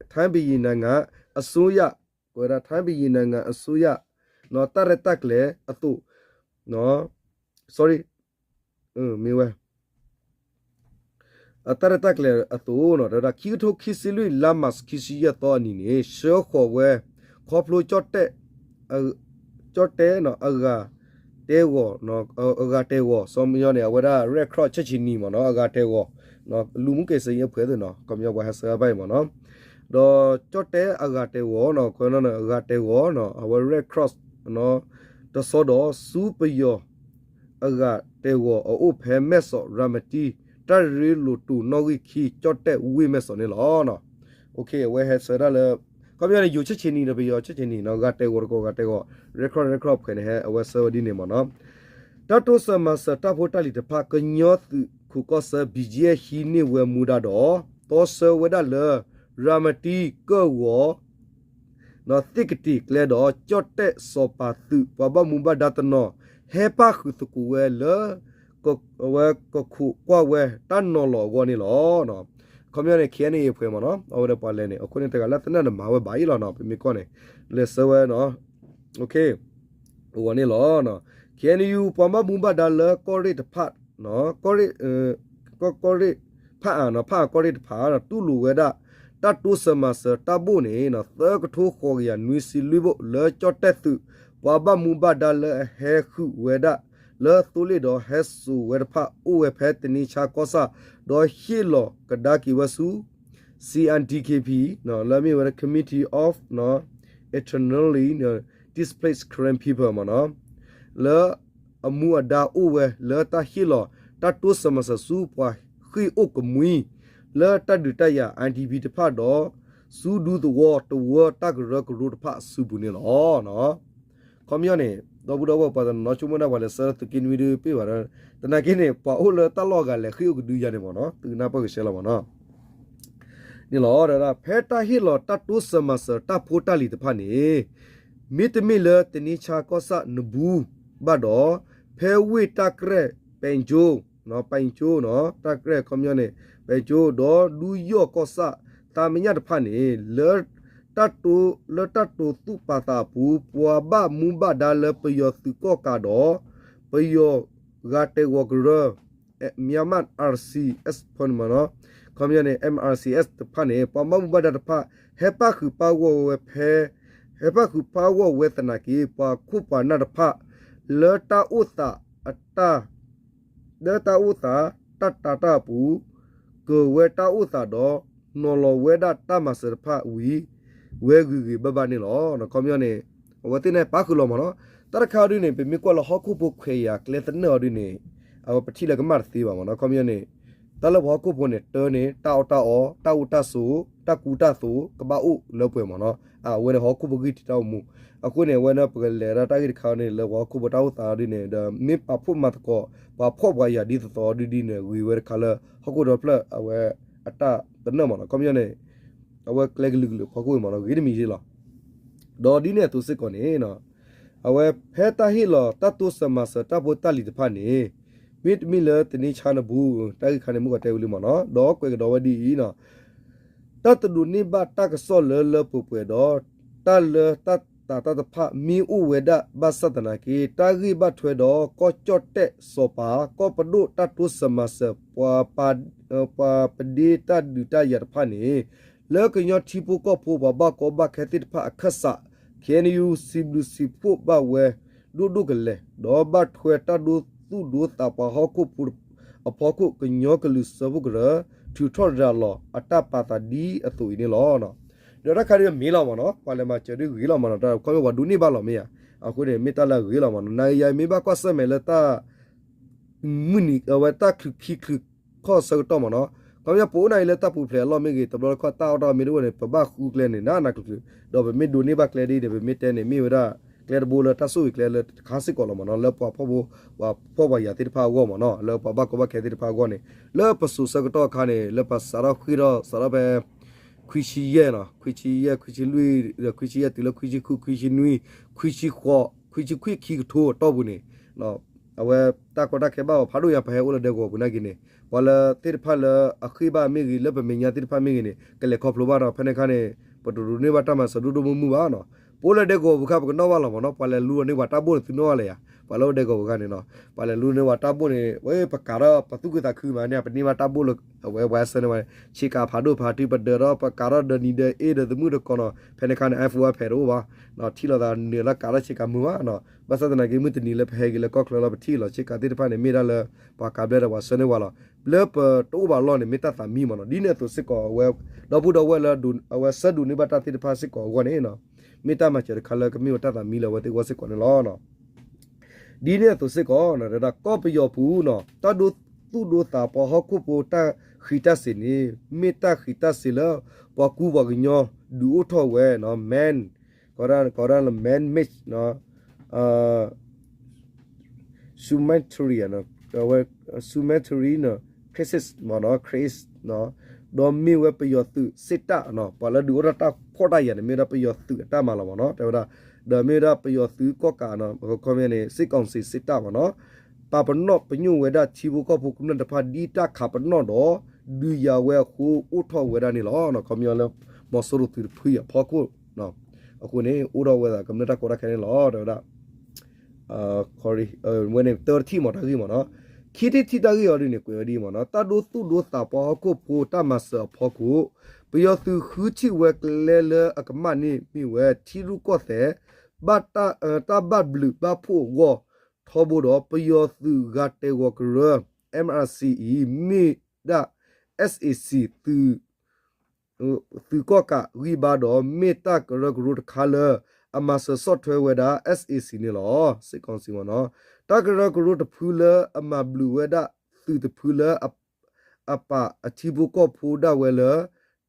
ထၢဘယံၤနါငါအစိယၣ် ကွဲးဒၣ် ထၢဘယံၤနါငါအစိယၣ် တၢ်ရဲၣ်တၢ်ကျဲၤအသိး sorry မ့ၢ်ဝဲ အတၢ်ရဲၣ်တၢ်ကျဲၤအသိး တဲဝဲဒၣ် ခံကထိခံဆံလွံၢ် လါမၢ်ၡး ခံဆံယဲၢ်သီအနံၤန့ၣ် ဆှၢဃီၤဝဲ ခီဖျိ ကၠီၣ်တဲၣ် အဂၤတဲဂီၤ အဂၤတဲဂီၤ စီၤမညီန့ၣ် အဝဲဒၣ် Red Cross ဆဲးဆံနံၤမ့ၢ်နီၤ အဂၤတဲဂီၤ လူမှုကယ်ဆယ်ရေးအဖွဲ့သ့ၣ်နီၤ ခီပညီပှၤဟဲဆှၢဘၣ်အံၤမ့ၢ်နီၤ ဒီးကၠီၣ်တဲၣ်အဂၤတဲဂီၤနီၤ ခီပညီအဂၤတဲဂီၤနီၤ အဝဲ Red Cross တဆီဒီး ဆူပယီၤ အဂၤတဲဂီၤအအိၣ်ဖဲမဲၢ်စီး ရၤမတံ တၢ်ရ့လိာ်တိၤနီၣ်ဂံၢ်ခံ ကၠီၣ်တဲၣ်ဝ့ၢ်မဲၢ်စီးန့ၣ်လီၤ. အဝဲဟဲဆှၢဒၣ်လၢ ခီပညီန့ၣ် ယိၤဆဲးဆံနံၤဒီးပယီၤဆဲးဆံနံၤနီၤ ဂၤတဲဂီၤတကိးဂၤတဲဂီၤ Red Cross Red Cross ဖဲန့ၣ်ဟဲအဝဲဆှၢဝဲဒ်န့ၣ်မ့ၢ်နီၤ တၢ်တိစၢၤမၤစၢၤတၢ်ဖိတၢ်လံၤတဖၣ် ကညီသုးခိၣ်ကီၢ်ဆၢ ဘံၣ်ကၠံၣ်အဲၣ် ဟံးန့ၢ်ဝဲမူဒါဒီး သီဆှၢဝဲဒၣ်လၢ ရၤမတံ ကၢၢ်ဂီၤ သ့ၣ်ကတ့ၤကျဲဒီး ကၠီၣ်တဲၣ်စီၤပၤသုး ပှၤဘၣ်မူဘၣ်ဒါတနီၤ ဟဲပၣ်ဃုာ်သကိးဝဲလၢ အဝဲကခိးကွၢ်ဝဲတၢ်နီၤလီၤအဂီၢ်န့ၣ်လီၤ. ခီပညီန့ၣ် K N A အဖွဲ့မ့ၢ်နီၤ အဝဲဒီးပှၤလဲၤန့ၣ် အဃိန့ၣ်တဂၤလၢသနၢၣ်န့ၣ်မၤဝဲဘၣ်အံၤလီၤနီၤ ပမ့ၢ်ကွၢ်န့ၣ် လဲၤဆှၢဝဲ အဂီၢ်န့ၣ်လီၤ. K N U ပှၤဘၣ်မူဘၣ်ဒါလၢကီၢ်ရ့ၣ်တဖၣ် ကီၢ်ရ့ၣ် ကီၢ်ရ့ၣ် ဖၣ်အၣ်နီၤ ဖၣ်အၣ်ကီၢ်ရ့ၣ်တဖၣ် တူၢ်လိာ်ဝဲဒၣ် တၢ်တိစၢၤမၤစၢၤတၢ်ဘိၣ်န့ၣ် သၢကထိဃိးကယၤနွံဆံလွံၢ်ဘိၣ် လၢကၠီၣ်တဲၣ်သုး ပှၤဘၣ်မူဘၣ်ဒါလၢအဟဲဃုာ်ဝဲဒၣ် လၢသိလ့ၣ်ဒီးဟဲစိာ်ဝဲတဖၣ် အိၣ်ဝဲဖဲတနံဆါကီၢ်ဆၣ် ဒီးဟ့ၣ်လီၤကဒါက့ၤဝဲဆူ C N D K P လၢအမ့ၢ်ဝဲ Committee of Internally Displaced Karen People မ့ၢ်နီၤ လၢအမူအဒါအိၣ်ဝဲလၢတၢ်ဟ့ၣ်လီၤ တၢ်တိစၢၤမၤစၢၤဆူပှၤဃ့ၢ်အိၣ်ကမှံ လၢတၢ်ဒုးတၢ်ယၤ I D P တဖၣ်ဒီး ဆူဒူသဝီတဝၢတၢ်ကရၢကရိတဖၣ်အစုပူၤန့ၣ်လီၤ. ခီပညီန့ၣ် ဒီပုၢ်ဒီဝဲၢ်ပှၤတနီၤနီၤဆိကမိၣ်ဒၣ်ပှၤလဲၤဆှၢသုးက့နွံဒုးပ့ၢ်ဘၣ်ဒီး သနာ်က့န့ၣ် ပှၤအိၣ်လၢတၢ်လီၢ်အဂၤလဲၤဃ့ၢ်အိၣ်ကဒုယၤန့ၣ်မ့ၢ်နီၤ သုကနၢ်ပၢၢ်ကဆှဲလီၤမ့ၢ်နီၤ န့ၣ်လီၤ. ဖဲတၢ်ဟ့ၣ်လီၤတၢ်တိစၢၤမၤစၢၤတၢ်ဖိတၢ်လံၤတဖၣ်န့ၣ် မ့တမ့ၢ်လၢတနံဆါကီၢ်ဆၣ်နဘူးဘၣ်ဒီး ဖဲဝ့ၢ်တၢ်ကြဲၢ် ပကၠိ ပကၠိ တၢ်ကြဲၢ်ခီပညီန့ၣ် ပကၠိ ဒီးဒူယီၣ်ကီၢ်ဆၣ် သးမညၣ်တဖၣ်န့ၣ် လၢ လၢတၢ်တိာ်သူၣ်ပာ်သးအပူၤ ပှၤဘၣ်မူဘၣ်ဒါလၢပယီၤသုးကီၢ်ကးဒီး ပယီၤဂၤတဲာ်ဂီၤကရၢ Myanmar R C S ဖီန့ၣ်မ့ၢ်နီၤ ခီပညီန့ၣ် M R C S တဖၣ်န့ၣ် ပှၤဘၣ်မူဘၣ်ဒါတဖၣ် ဟဲပၣ်ဃုာ်ပၣ်ဂီၢ်ဝဲဖဲ ဟဲပၣ်ဃုာ်ပၣ်ဂီၢ်ဝဲသနာ်က့ ပှၤခိၣ်ပှၤနၢ်တဖၣ် လၢတၢ်အိၣ်သးအတၢ် လၢတၢ်အိၣ်သးတၢ်တာ်တၢ်အပူၤ ကၢၤဝဲတၢ်အိၣ်သးဒီး နီၤလီၤဝဲဒၣ်တၢ်မၤစၢၤတဖၣ်ဝံၤ ဝဲဂ့ၤဂ့ၤဘၣ်ဘၣ်န့ၣ်လီၤ. ခီပညီန့ၣ် အဝဲသ့ၣ်န့ၣ်ပၣ်ဃုာ်လီၤမ့ၢ်နီၤ တၢ်တခါအံၤဒ်န့ၣ် ပမ့ၢ်ကွၢ်လၢဟီၣ်ခိၣ်ဖိခွဲးယာ်ကျဲသနၢၣ်အီၤဒ်န့ၣ် အဝဲပထံၣ်လၢကမၣ်တသ့ဘၣ်မ့ၢ်နီၤ ခီပညီန့ၣ် တၢ်လၢပှၤဟီၣ်ခိၣ်ဖိန့ၣ် တၢ်န့ၣ် တၢ်အီၣ်တၢ်အီ တၢ်အိၣ်တၢ်ဆိး တၢ်ကူတၢ်သိး ကဘၣ်အိၣ်လၢပှဲၤမ့ၢ်နီၤ အဝဲန့ၣ်ဟီၣ်ခိၣ်ဖိဂံၢ်ထံးတၢ်အိၣ်မူ အဃိန့ၣ် အဝဲန့ၣ်ပကလဲၤဒၣ်တၢ်ဂ့ၢ်တခါန့ၣ် လၢပှၤဟီၣ်ခိၣ်ဖိတၢ်အိၣ်သးဒ်န့ၣ် ဒီးမ့ၢ်ပာ်ဖှိၣ်မၤသကိး ပှၤဖှီၣ်ပှၤယာ်ဒ်သိးသိးဒ်ဒ်န့ၣ် ဂ့ၤဝဲတခါလၢ ဟီၣ်ခိၣ်ဒီဖျၢၣ်အဝဲအတၢ်သနၢၣ်မ့ၢ်နီၤ ခီပညီန့ၣ် အဝဲကျဲကလုာ်ကလုာ်ဖီခိၣ်အံၤမ့ၢ်နီၤ ဂ့ၤတမံၤလီၤ. ဒီးဒ်န့ၣ်အသိးစ့ၢ်ကီးန့ၣ် အဝဲဖဲတၢ်ဟ့ၣ်လီၤတၢ်တိစၢၤမၤစၢၤတၢ်ဖိတၢ်လံၤတဖၣ်န့ၣ် မ့တမ့ၢ်လၢတနံဆါနဘူး တၢ်ဂ့ၢ်ခါန့ၣ် မုၢ်ကီးတဲဝံၤလံမ့ၢ်နီၤ ဒီးကွဲးကဒီးဝဲဒ်အံၤနီၤ တၢ်တဒိးန့ၢ်ဘၣ်တၢ်ကစီၣ်လၢလၢပှဲၤပှဲၤဒီး တၢ်လၢတၢ်တၤတၢ်တဖၣ်မ့ၢ်အိၣ်ဝဲဒၣ်ဘၣ်ဆၣ်သနာ်က့ တၢ်ဂ့ၢ်ဘၣ်ထွဲဒီးကီၢ်ကၠီၣ်တဲၣ်စီၤပၤ ကီၢ်ပဒိၣ်တၢ်တိစၢၤမၤစၢၤ ပှၤ ပှၤပဒ့တၢ်ဒုးတၢ်ယၤတဖၣ်န့ၣ် လၢကညီထံဖိကီၢ်ဖိပှၤဘၣ်ကီဘၣ်ခဲသ့ၣ်တဖၣ်အခၢၣ်စး ခ့ၣ်အဲၣ်ယူၣ် စံးဘျုးစံးဖှိၣ်ဘၣ်ဝဲ ဒိၣ်ဒိၣ်ကလဲာ် ဒီးဘၣ်ထွဲတၢ်ဒိသူၣ်ဒိသးပှၤဟီၣ်ခိၣ်ဖိအဖီခိၣ် ကညီကလုာ်စၢဖှိၣ်ကရၢ ထုးထီၣ်ရၤလီၤအတၢ်ပာ်သးဒ်အသိးအံၤန့ၣ်လီၤ. ဒီးတၢ်ခါဒ်အမ့ၢ်လီၤမ့ၢ်နီၤ ပှၤလဲၤမၤစၢၤဒ်ဂ့ၤလီၤမ့ၢ်နီၤ တၢ်ခီမ့ၢ်ပှၤဒိးန့ၢ်ဘၣ်လီၤမ့ၢ်ဧါ အဃိန့ၣ် မ့ၢ်တၢ်လၢအဂ့ၤလီၤမ့ၢ်နီၤ နၤယၤမ့ၢ်ဘၣ်ကွၢ်ဆၢၣ်မဲာ်လၢတၢ် မုၢ်နံၤအဝဲတၢ်ချုးခံချုးခီၣ်ဆၢကတီၢ်မ့ၢ်နီၤ ခီပညီပအိၣ်နၤအံၤလၢတၢ်ပူၤဖျဲးအလီၢ်မ့ၢ်ဂ့ၤ တဘျီတခီၣ်တၢ်အီၣ်တၢ်အီမ့ၢ်တအိၣ်န့ၣ် ပဘၣ်ဃုကျဲန့ၣ် နးနးကျုၤကျုၤ ဒီးပမ့ၢ်ဒိးန့ၢ်ဘၣ်ကျဲဒ်န့ၣ် ပမ့ၢ်တဲန့ၣ် မ့ၢ်ဝဲဒၣ်ကျဲတဘိလၢတၢ်ဆိၣ်ဂ့ၤကျဲလၢတခါစ့ၢ်ကီးလီၤမ့ၢ်နီၤ လၢပှၤဖှီၣ်ဖိ ပှၤဖှီၣ်ပှၤယာ်သ့ၣ်တဖၣ်အဂီၢ်မ့ၢ်နီၤ လၢပှၤဘၣ်ကီဘၣ်ခဲသ့ၣ်တဖၣ်အဂီၢ်န့ၣ် လၢပစိၤဆၢကတီၢ်အခါန့ၣ် လၢပစးထီၣ်ဃ့ၢ်ထီၣ်စးထီၣ်ဖဲ ခွံဆံယဲၢ်နီၤ ခွံဆံယဲၢ် ခွံဆံလွံၢ် ခွံဆံယဲၢ်တုၤလၢခွံဆံဃု ခွံဆံနွံ ခွံဆံဃိး ခွံဆံခွံခံကထိအတီၢ်ပူၤန့ၣ် အဝဲတၢ်ကီတၢ်ခဲဘၣ်အီၤဖးဒိၣ်ညါ ပဟဲအိၣ်လၢဒဲကဝီၤပူၤနာ်က့န့ၣ် ပှၤလၢသ့ၣ်တဖၣ်လၢအဃ့ၢ်ဘၣ်မ့ၢ်ဂ့ၤ လၢပမဲာ်ညါသ့ၣ်တဖၣ်မ့ၢ်ဂ့ၤန့ၣ် ကလဲၤခီဖျိဘၣ်ဒီး ဖဲန့ၣ်အခါန့ၣ် ပတဒိးန့ၢ်ဘၣ်တၢ်မၤစၢၤဒိၣ်ဒိၣ်မုၢ်မုၢ်ဘၣ်နီၤ ပအိၣ်လၢဒဲကဝီၤပူၤခါ ပကနီၣ်ဘၣ်လီၤမ့ၢ်နီၤ ပှၤလဲၤလူထီၣ်န့ၢ်ပှၤတၢ်ဘိၣ်န့ၣ် သုနီၣ်ဘၣ်လၢၤယၤ ပှၤလဲၤလူန့ၢ်ပှၤတၢ်ဘိၣ်န့ၣ် ဝဲပကးထီၣ်ပသူၣ်ခုသးခုမးန့ၣ် ပန့ၢ်ဘၣ်တၢ်ဘိၣ်လၢ အဝဲပှၤဆၢန့ၢ်ဝဲ ဆ့ကၤဖးဒိၣ်ဖးထီ ပဒၢးဒီး ပကးထီၣ်ဒီးနံၤဒီးအ့ဒီးသမုၣ်ဒီးကီၢ်နီၤ ဖဲန့ၣ်အခါန့ၣ် iPhone iPad တအိၣ်ဘၣ် ထံၣ်လိာ်သးနုာ်လၢကးထီၣ်ဆ့ကၤမုာ်ဘၣ်နီၤ ဘၣ်ဆၣ်သနာ်က့ မုၢ်တနံၤလၢပဟဲက့ၤလၢကီၢ်ချၢလီၤ ပထံၣ်လီၤဆ့ကၤသ့ၣ်တဖၣ်န့ၣ် မ့ၢ်ဒၣ်လၢ ပှၤကးဘျဲဒီးပှၤဆၢန့ၢ်ပှၤလီၤ လၢပတအိၣ်ဘၣ်လီၢ်န့ၣ် မ့ၢ်တၢ်သးမံမ့ၢ်နီၤ ဒ်န့ၣ်အသိးစ့ၢ်ကီး အဝဲ ဒီပုၢ်ဒီဝဲၢ်လၢ အဝဲဆၢဒိးန့ၢ်ဘၣ်တၢ်သ့ၣ်တဖၣ်စ့ၢ်ကီးအဂီၢ်န့ၣ် မ့ၢ်တၢ်မၤစၢၤတခါလၢကမ့ၢ်ဝဲတၢ်သးမံလၢအဝဲသ့ၣ်အဂီၢ်စ့ၢ်ကီးန့ၣ်လီၤ. ဒ်န့ၣ်အသိးစ့ၢ်ကီး ဒီးကီၢ်ပယီၤပူၤနီၤ တၢ်ဒိသူၣ်ဒိသးပှၤဟီၣ်ခိၣ်ဖိတၢ်ဃံးတၢ်စ့ၤန့ၣ် မ့ၢ်တၢ်ဃံးတၢ်စ့ၤလၢ ပှၤကူပှၤကညီဒုးအိၣ်ထီၣ်ဝဲနီၤ Man ကီးဒၣ် Man-made နီၤ humanitarian အဝဲ humanitarian crisis မ့ၢ်နီၤ crisis ဒီးမ့ၢ်ဝဲပယီၤသုးစစ်တပ်နီၤ ပှၤလၢဒုးအိၣ်ထီၣ်တၢ်ဖှီၣ်တၢ်ယာ်န့ၣ် မ့ၢ်ဝဲဒၣ်ပယီၤသုးအတၢ်မၤလီၤမ့ၢ်နီၤ တဲဝဲဒၣ် ဒီးမ့ၢ်ဝဲဒၣ်ပယီၤသုးကီၢ်ကးနီၤ ပကခီမ့ၢ်န့ၣ် စစ်ကောင်စီစစ်တပ် မ့ၢ်နီၤ ပာ်ပနီၣ်ပညိၣ်ဝဲဒၣ်ထံဖိကီၢ်ဖိကမျၢၢ်တဖၣ်ဒ်တၢ်ခးပနီၣ်ဒီး ဒုးယၤဝဲအဃိအိၣ်ထီၣ်ဝဲဒၣ်န့ၣ်လီၤ. ခီမ့ၢ်လၢ မီၤစိရိၤသုးတဖုအံၤအဖီခိၣ် အဃိန့ၣ် အိၣ်ထီၣ်ဝဲဒၣ်ကမျၢၢ်တၢ်ကီတၢ်ခဲန့ၣ်လီၤ တဲဝဲဒၣ် ဝဲန့ၣ်တၢတထံၣ်မ့ၢ်တၢ်ဂ့ၢ်မ့ၢ်နီၤ ခံထံၣ်တထံၣ်တၢ်ဂ့ၢ်အီၤဒ်န့ၣ် ကွဲးဝဲဒ်အံၤမ့ၢ်နီၤ တၢ်ဒိသူၣ်ဒိသးပှၤဟီၣ်ခိၣ်ဖိတၢ်မၤစၢၤအဖီခိၣ် ပယီၤသုးဃုထံၣ်ဝဲကျဲလၢအကမၣ်န့ၣ်မ့ၢ်ဝဲ ထံရူၢ်ကီၢ်သဲး ဘၣ်တၢ် တၢ်ဘၣ်ဘျုးဘၣ်ဖှိၣ်အဂီၢ် ထီဘိဒီး ပယီၤသုးဂၤတဲာ်ဂီၤကရၢ M R C အံၤ မ့ၢ်ဒၣ် S A C သုး သုးကီၣ်ကးဂံၢ်ဘါဒီး မ့ၢ်တၢ်ကရၢကရိတခါလၢ အမၤစၢၤဆီၣ်ထွဲဝဲဒၣ် S A C န့ၣ်လီၤ. စ့ၢ်ကီးစ့ၢ်ကီးနီၤ တၢ်ကရၢကရိတဖုလၢအမၤဘျုးဝဲဒၣ် သုးတဖုလၢ အပာ်အထံဖိကီၢ်ဖိဒၣ်ဝဲလၢ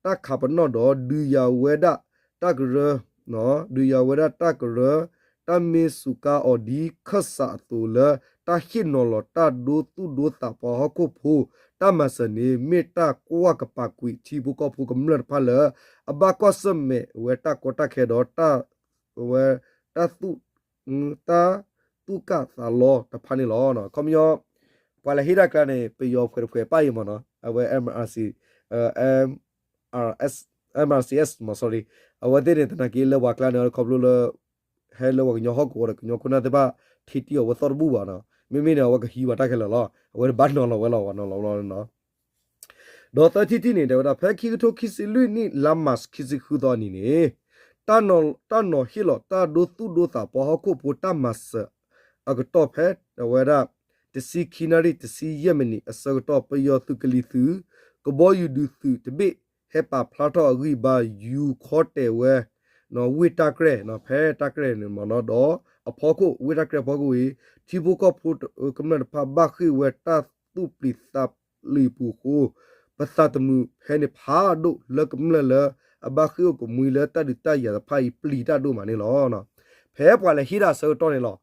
တၢ်ခးပနီၣ်ဒီး ဒုးယၤဝဲဒၣ်တၢ်ကရၢ ဒုးယၤဝဲဒၣ်တၢ်ကရၢ တၢ်မ့ၢ်စူးကါအီၤဒ်ခၢၣ်စးအသိးလၢ တၢ်ဟ့ၣ်နီၤလီၤတၢ်ဒိသူၣ်ဒိသးပှၤဟီၣ်ခိၣ်ဖိ တၢ်မၤစၢၤန့ၣ် မ့ၢ်တၢ်ကွၢ်ကပာ်ကွံာ်ထံဖိကီၢ်ဖိကမျၢၢ်တဖၣ်လၢ အဘၣ်ကွၢ်ဆၢၣ်မဲာ်ဝဲတၢ်ကီတၢ်ခဲဒီး တၢ်ဝဲ တၢ်သူၣ် တၢ်သူၣ်ကၢ်သးလီတဖၣ်န့ၣ်လီၤ. ခီပညီ ပှၤလဲၤဟ့ၣ်တၢ်ကျါန့ၣ် ပယီၤဖှဲးတဖှဲးပၣ်အံၤမ့ၢ်နီၤ အဝဲ M R C, M R C S မ့ၢ် sorry အဝဲသ့ၣ်န့ၣ် သနာ်က့လၢပှၤကျါန့ၣ် ခီဖျိလၢ ဟဲလၢပှၤကညီဟီၣ်ကဝီၤဒီး ကညီခိၣ်နၢ်သ့ၣ်တဖၣ် ထံၣ်တံၢ်အီၤဝဲသီၣ်တဘူၣ်ဘၣ်နီၤ မ့မ့ၢ်န့ၣ် အဝဲကဟံးဘၣ်တၢ်ခဲလၢာ်လီၤ အဝဲတဘၣ်နီၤလီၤဝဲလီၤ ပှၤနီၤလီၤဝဲလီၤနီၤ ဒီးသၢထံၣ်တထံၣ်န့ၣ် တဲဝဲဒၣ် ဖဲခံကထိခံဆံလွံၢ်နံၣ် လါမၢ်ၡး ခံဆံဃုသီအနံၤန့ၣ် တၢ်နီၤဟ့ၣ်လီၤတၢ်ဒိသူၣ်ဒိသးပှၤဟီၣ်ခိၣ်ဖိတၢ်မၤစၢၤ အကတီၢ်ဖဲ အဝဲဒၣ် တဆံခံနၣ်ရံၣ် တဆံယဲၢ်မံးနံးအဆၢကတီၢ် ပယီၤသုးကလံၤသုး ကဘီယူၤဒုးသုးတဘ့ၣ် ဟဲပာ်ဖျါထီၣ်အဂံၢ်ဘါ ယူၤခီတဲာ်ဝဲ ဝ့ၢ်တၢ်ကြဲၢ် ဖဲတၢ်ကြဲၢ်န့ၣ်မ့ၢ်နီၤ ဒီးအဖီခိၣ် ဝ့ၢ်တၢ်ကြဲၢ်ဖီခိၣ်အံၤ ထံဖိကီၢ်ဖိကမျၢၢ်တဖၣ် ဘၣ်ဃ့ၢ်ဝဲတၢ်သူၣ်ပျံၤသးလံၤပူၤအဃိ ပသးတမုာ်ဖဲန့ၣ်ဖးဒိၣ် လၢကမျၢၢ်လၢအဘၣ်ဃ့ၢ်အိၣ်ကမှံလၢတၢ်ဒုးတၢ်ယၤတဖၣ်အံၤ ပျံၤတၢ်ဒိၣ်မးန့ၣ်လီၤ. ဖဲပှၤလဲၤဟ့ၣ်တၢ်အဆၢကတီၢ်န့ၣ်လီၤ.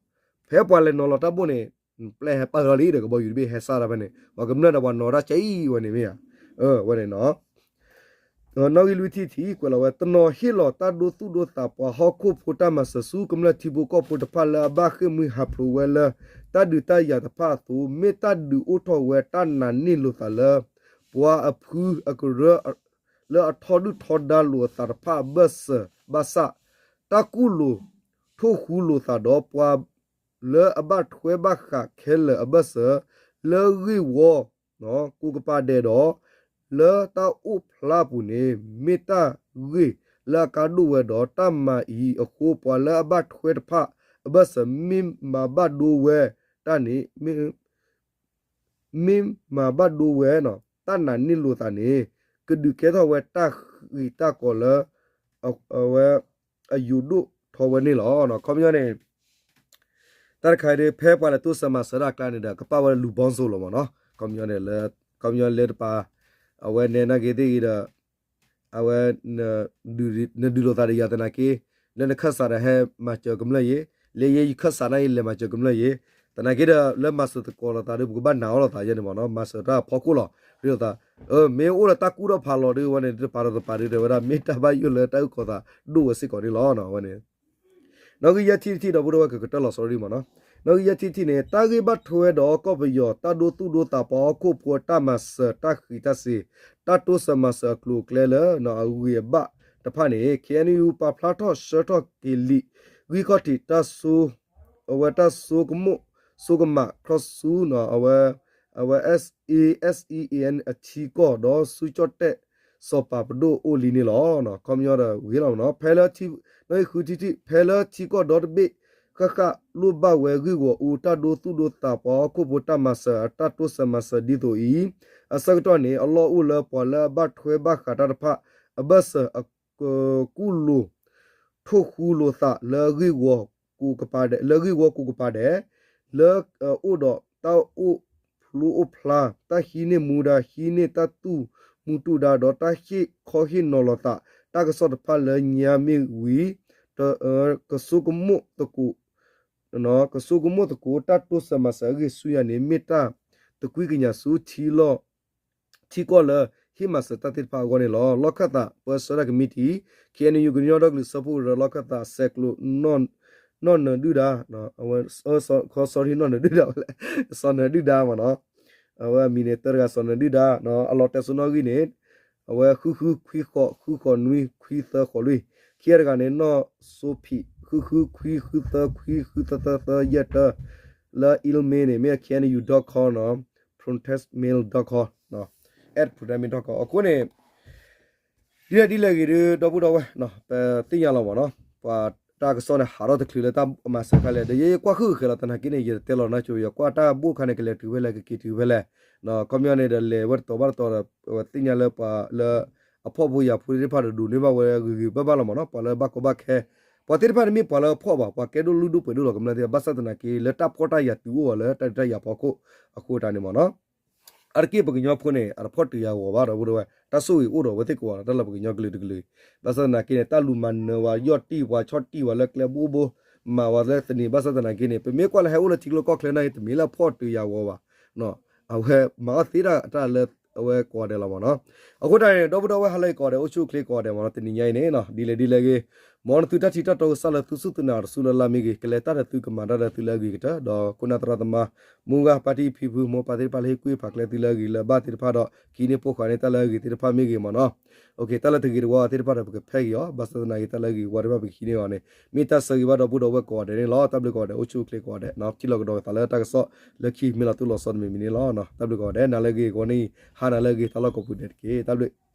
ဖဲပှၤလဲၤနီၤလီၤတၢ်ဘိၣ်န့ၣ် ပျဲၢ်ဟဲပာ်လီၤလံဒီး ကဘီယူၤတဘ့ၣ်ဟဲစၢ်တၢ်ဖဲန့ၣ် ပှၤကမျၢၢ်ဒီးပှၤနီၤတၢ်ကဲအံၤဝဲန့ၣ်မ့ၢ်ဧါ. ဝဲန့ၣ်နီၤ နီၣ်ဂံၢ်လွံၢ်ထံၣ်တထံၣ် ကွဲးလီၤဝဲ တနီၤဟ့ၣ်လီၤတၢ်ဒိသူၣ်ဒိသးပှၤဟီၣ်ခိၣ်ဖိတၢ်မၤစၢၤဆူ ကမျၢၢ်ထံဖိကီၢ်ဖိတဖၣ်လၢအဘၣ်ဃ့ၢ်မှံဟးဖျိးဝဲလၢ တၢ်ဒုးတၢ်ယၤတဖၣ်အသိး မ့ၢ်တၢ်ဒုးအိၣ်ထီၣ်ဝဲတၢ်နာ်န့ၢ်လိာ်သးလၢ ပှၤအဖုအကရၢ လၢအထီဒုၣ်ထီဒါလိာ်အသးတဖၣ်အဘၢၣ်စၢၤဘၣ်ဆၣ် တၢ်ကူၣ်လိာ်ထိၣ်ဃူလိာ်သးဒီးပှၤ လၢအဘၣ်ထွဲဘၣ်ဃးခဲလၢာ်အဘၢၣ်စၢၤ လၢဂ့ၢ်ဝီ ကိးကပၤဒဲးဒီး လၢတၢ်အိၣ်ဖျါအပူၤန့ၣ် မ့ၢ်တၢ်ဂ့ၢ်လၢအကါဒိၣ်ဝဲဒီး တၢ်မၤအံၤအဃိ ပှၤလၢအဘၣ်ထွဲတဖၣ်အဘၢၣ်စၢၤ မ့ၢ်မၤဘၣ်ဒိဝဲတၢ်န့ၣ် မ့ၢ်မၤဘၣ်ဒိဝဲ တၢ်နာ်န့ၢ်လိာ်သးန့ၣ် ကဒုးကဲထီၣ်ဝဲတၢ်ဃံးတၢ်ကီၤလၢ အဝဲ အယိာ်ဒိၣ်ထီဝဲန့ၣ်လီၤ. ခီပညီန့ၣ် တၢ်တခါဒီး ဖဲပှၤလဲၤတိစၢၤမၤစၢၤတၢ်အကျါန့ၣ်ဒီး ကပာ်ဝဲဒၣ်လူၤဘီစိလီၤမ့ၢ်နီၤ. ခီပညီန့ၣ် ခီပညီလၢတပၤ အဝဲနဲနာ်က့သ့ၣ်ဂ့ၤဒီး အဝဲ နဒုးလိာ်သးဒီးယၤသနာ်က့ လၢနခၢၣ်စးဒီးဟဲမၤစၢၤကမျၢၢ်ယ့ၣ်, လၢယဲယခၢၣ်စးနာ်ယဲလဲၤမၤစၢၤကမျၢၢ်ယ့ၣ်, သနာ်က့ဒီး လၢမၤစၢၤသကိးလိာ်သးဒီး ပကဘၣ်နာ်အီၤလိာ်သးယဲန့ၣ်မ့ၢ်နီၤ, မၤစၢၤတၢ်ဖီခိၣ်လီၤ. ဒ်လိာ်သး မ့ၢ်အိၣ်ဒီးတၢ်ကူၣ်ထီၣ်ဖးလီၤဒီး ဝဲန့ၣ် တပၤဒီးတပၤဒီး တဲဝဲဒၣ် မ့ၢ်တၢ်ဘၣ်ယိၣ်လၢတၢ်အုၣ်ကီၤသးဒိၣ်ဝဲစ့ၢ်ကီးန့ၣ်လီၤ. ဝဲန့ၣ် နီၣ်ဂံၢ်ယဲၢ်ထံၣ်တထံၣ်ဒီး ပဒိၣ်ဝဲကကတၢၢ်လီၤ sorry မ့ၢ်နီၤ. နီၣ်ဂံၢ်ယဲၢ်ထံၣ်တထံၣ်န့ၣ် တၢ်ဂ့ၢ်ဘၣ်ထွဲဒီးကီၢ်ပယီၤ တၢ်ဒိသူၣ်ဒိသးပှၤဟီၣ်ခိၣ်ဖိအတၢ်မၤစၢၤတၢ်ဃံးတၢ်စ့ၤ တၢ်တိစၢၤမၤစၢၤအကျိၤအကျဲလၢ အဂ့ၤအဘၣ်တဖၣ်န့ၣ် K N U ပာ်ဖျါထီၣ်ဆှၢထီၣ်က့ၤလံာ် ဂံၢ်ခီၣ်ထံးတၢ်စိ အဝဲတၢ်စိကမီၣ် စိကမးခီဆူ အဝဲ အဝဲ S A S E A N အထံကီၢ်ဒီးစုကၠီၣ်တဲၣ်စီၤပၤပဒိၣ်အိၣ်လံန့ၣ်လီၤ. ခီပညီဒီးဂ့ၤလီၤမ့ၢ်နီၤ, ဖဲလၢ နီၣ်ဂံၢ်ဃုထံၣ်တထံၣ် ဖဲလၢထံကီၢ်ဒီတဘ့ၣ် ဃၣ်ဃၣ်လိၣ်ဘၣ်ဝဲဂ့ၢ်ဂီၤအူ တၢ်ဒိသူၣ်ဒိသးပှၤဟီၣ်ခိၣ်ဖိတၢ်မၤစၢၤအတၢ်တိစၢၤမၤစၢၤဒ်သိးအံၤ အဆၢကတီၢ်န့ၣ် အလီၢ်အိၣ်လၢပှၤလၢအဘၣ်ထွဲဘၣ်ဃးတၢ်တဖၣ် အဘၢၣ်စၢၤအကကူၣ်လိာ် ထိၣ်ဃူလိာ်သးလၢဂ့ၢ်ဝီကိးကပၤဒဲး, လၢဂ့ၢ်ဝီကိးကပၤဒဲး, လၢအအိၣ်ဒီးတၢ်အိၣ်ဖျိအိၣ်ဖျါ, တၢ်ဟံးန့ၢ်မူဒါ, ဟံးန့ၢ်တၢ်သူၣ်မူတူၢ်ဒါ, ဒီးတၢ်ဟ့ၣ်ခီဟ့ၣ်နီၤလိာ်သး တၢ်ကစီၣ်တဖၣ်လၢညါမ့ၢ်ဝံၤ ကဆိကမိၣ်သကိး ကဆိကမိၣ်သကိးတၢ်တိစၢၤမၤစၢၤအဂ့ၢ်ဆူညါန့ၣ် မ့ၢ်တၢ်သကွံၢ်ကညးဆူထံလီၢ် ထံကီၢ်လၢဟ့ၣ်မၤစၢၤတၢ်သ့ၣ်တဖၣ်အဂီၢ်န့ၣ်လီၤ. လီၢ်ခၢၣ်သး ပၢဆှၢတၢ်ကမံးတံာ် K N U ကညီဒီကလုာ်စၢဖှိၣ်ကရၢ လီၢ်ခၢၣ်သး စဲးကျိး နီၢ်နၢၤဒုၣ်ဒါ, အဝဲ sorry နီၢ်နၢၤဒုၣ်ဒါဝဲလဲၣ်, စီၤနၢၤဒုၣ်ဒါမ့ၢ်နီၤ, အဝဲအမံၤန့ၣ် တၢတဂၤ စီၤနၢၤဒုၣ်ဒါ, အလီၤတဲာ်စိနီၣ်ဂံၢ်န့ၣ် အဝဲ ဃုဃုခွံဃိး ဃုဃိးနွံ ခွံသၢဃိးလွံၢ်, ခံဂၤတဂၤန့ၣ် နီၢ်စိဖံး ဃုဃုခွံ ဃုသၢခွံ ဃုသၢသၢသၢယဲၢ်တၢ, လၢ email န့ၣ် မ့ၢ် K N U dot com နီၤ, protest mail dot com, at protest mail dot com အဃိန့ၣ် ဒ်လဲၣ်ဒ်လဲၣ်ဂ့ၤဒီး ဒီပုၢ်ဒီဝဲၢ် ပသ့ၣ်ညါလီၤမ့ၢ်နီၤ, ပှၤ တၢ်ကစီၣ်န့ၣ် ဟးထီၣ်တချုးလၢတၢ်မၤစၢၤခါလဲၣ်, ဒီးယဲယကွၢ်ဃုာ်ဃဲၤလီၤသနာ်က့န့ၣ် ယတတဲလီၤနီၢ်ကၠိယကွၢ်တၢ်ဘိၣ်ခါန့ၣ် ကလဲၤတုၤဖဲလဲၣ် ကက့ၤတုၤဖဲလဲၣ်, ခီပညီန့ၣ်ဒီး လဲၤဝဲတတီၤဘၣ်တတီၤဒီး ပသ့ၣ်ညါလၢပှၤလၢ အဖှီၣ်ဖိယာ်ဖိသ့ၣ်တဖၣ်ဒီး ဒိးန့ၢ်ဘၣ်ဝဲဂ့ၤဂ့ၤဘၣ်ဘၣ်လီၤမ့ၢ်နီၤ, ပှၤလၢဘၣ်ကီဘၣ်ခဲ ပှၤသ့ၣ်တဖၣ်န့ၣ်မ့ၢ်ပှၤလၢဖှီၣ်ဘၣ် ပှၤကဲဒိၣ်လုၢ်ဒိၣ်ပှ့ၤဒိၣ်လီၤ ကမျၢၢ်သ့ၣ်တဖၣ် ဘၣ်ဆၣ်သနာ်က့ လၢတၢ်ဖှီၣ်တၢ်ယာ်တုၤအိၣ်အီၤလၢတၢ်ဒုးတၢ်ယၤဖီခိၣ်အဃိတၢ်န့ၣ်မ့ၢ်နီၤ အါတက့ၢ်ပှၤကညီဖိန့ၣ် အတဖှီၣ်တုၤယၤဂီၤဘၣ်ဒီး ပဒိဝဲ တၢ်ဆိၣ်ဂ့ၤအိၣ်ဒီးအဝဲသ့ၣ်ကိးဂၤလီၤ တၢ်လၢပှၤကညီကလုာ်တကလုာ်, ဘၣ်ဆၣ်သနာ်က့န့ၣ် တၢ်လူၤမၤနၢၤဝဲ ယီၢ်တံၢ်ပှၤ ဆီၣ်တံၢ်ပှၤလၢကျဲဘိဘိ မၤဝဲလၢသန့ၤ ဘၣ်ဆၣ်သနာ်က့န့ၣ် ပမ့ၢ်ကွၢ်လၢဟဲအိၣ်လၢထံကျိကီၢ်ချၢန့ၣ် တမ့ၢ်လၢဖှီၣ်တုၤယၤဂီၤဘၣ်, အဝဲမၤအီၣ်သ့တၢ်တၢ်လၢအဝဲကိးဂၤဒဲးလီၤမ့ၢ်နီၤ, အဃိတၢ်န့ၣ် ဒီပုၢ်ဒီဝဲၢ်ဟါလၢအဂ့ၤကိးဂၤဒဲး အိၣ်ဆူၣ်အိၣ်ချ့ကိးဂၤဒဲးမ့ၢ်နီၤ, တနံၤညါအံၤန့ၣ် ဒ်လဲၣ်ဒ်လဲၣ်ဂ့ၤ မ်နသုတၢ်ထံၣ်တၢ်တီကစၢ်လၢသုစူၢ်သုနာ်တစူၢ်လၢ်လၢ်မ့ၢ်ဂ့ၤ, ကလဲၤတၢ်ဒီးသုကမၤတၢ်ဒီးသုလၢအဂ့ၤကတၢၢ်, ဒီးခိၣ်နၢ်သရၣ်သမါ မူဂၤပၣ်တံၣ်ဖံဖု မိၢ်ပၢ်သ့ၣ်တဖၣ်လၢဟ့ၣ်ကူၣ်ဟ့ၣ်ဖးကျဲသုလၢအဂ့ၤလၢအဘၣ်သ့ၣ်တဖၣ်ဒီး ကဟံးန့ၢ်ပိာ်ခွါန့ၢ်တၢ်လၢအဂ့ၤသ့ၣ်တဖၣ်မ့ၢ်ဂ့ၤမ့ၢ်နီၤ, တၢ်လၢတဂ့ၤတဝါသ့ၣ်တဖၣ်ဒီးပကဖဲဂ့ၤအီၤ, ဘၣ်ဆၣ်သနာ်က့တၢ်လၢအဂ့ၤဝါသ့ၣ်တဖၣ် ပကဟံးန့ၢ်အီၤန့ၣ် မ့ၢ်တၢ်ဆၢဂ့ၤဘၣ်ဒီပုၢ်ဒီဝဲၢ်ကိးဂၤဒဲးန့ၣ်လီၤ. တၢ်ဘျုးကိးဂၤဒဲး အိၣ်ဆူၣ်အိၣ်ချ့ကိးဂၤဒဲး, ထံၣ်လိာ်ကဒီးကသးလၢတၢ်ကစီၣ်လၢခံမ့ၢ်လီၤတိၢ်လီၤဆီတမံၤမံၤန့ၣ်လီၤ. တၢ်ဘျုးကိးဂၤဒဲး နၤလၢအဂ့ၤ ဂီၤန့ၣ် ဟါနၤလၢအဂ့ၤ တၢ်လီၢ်ကိးပူၤဒဲးတက့ၢ်. တၢ်ဘျုး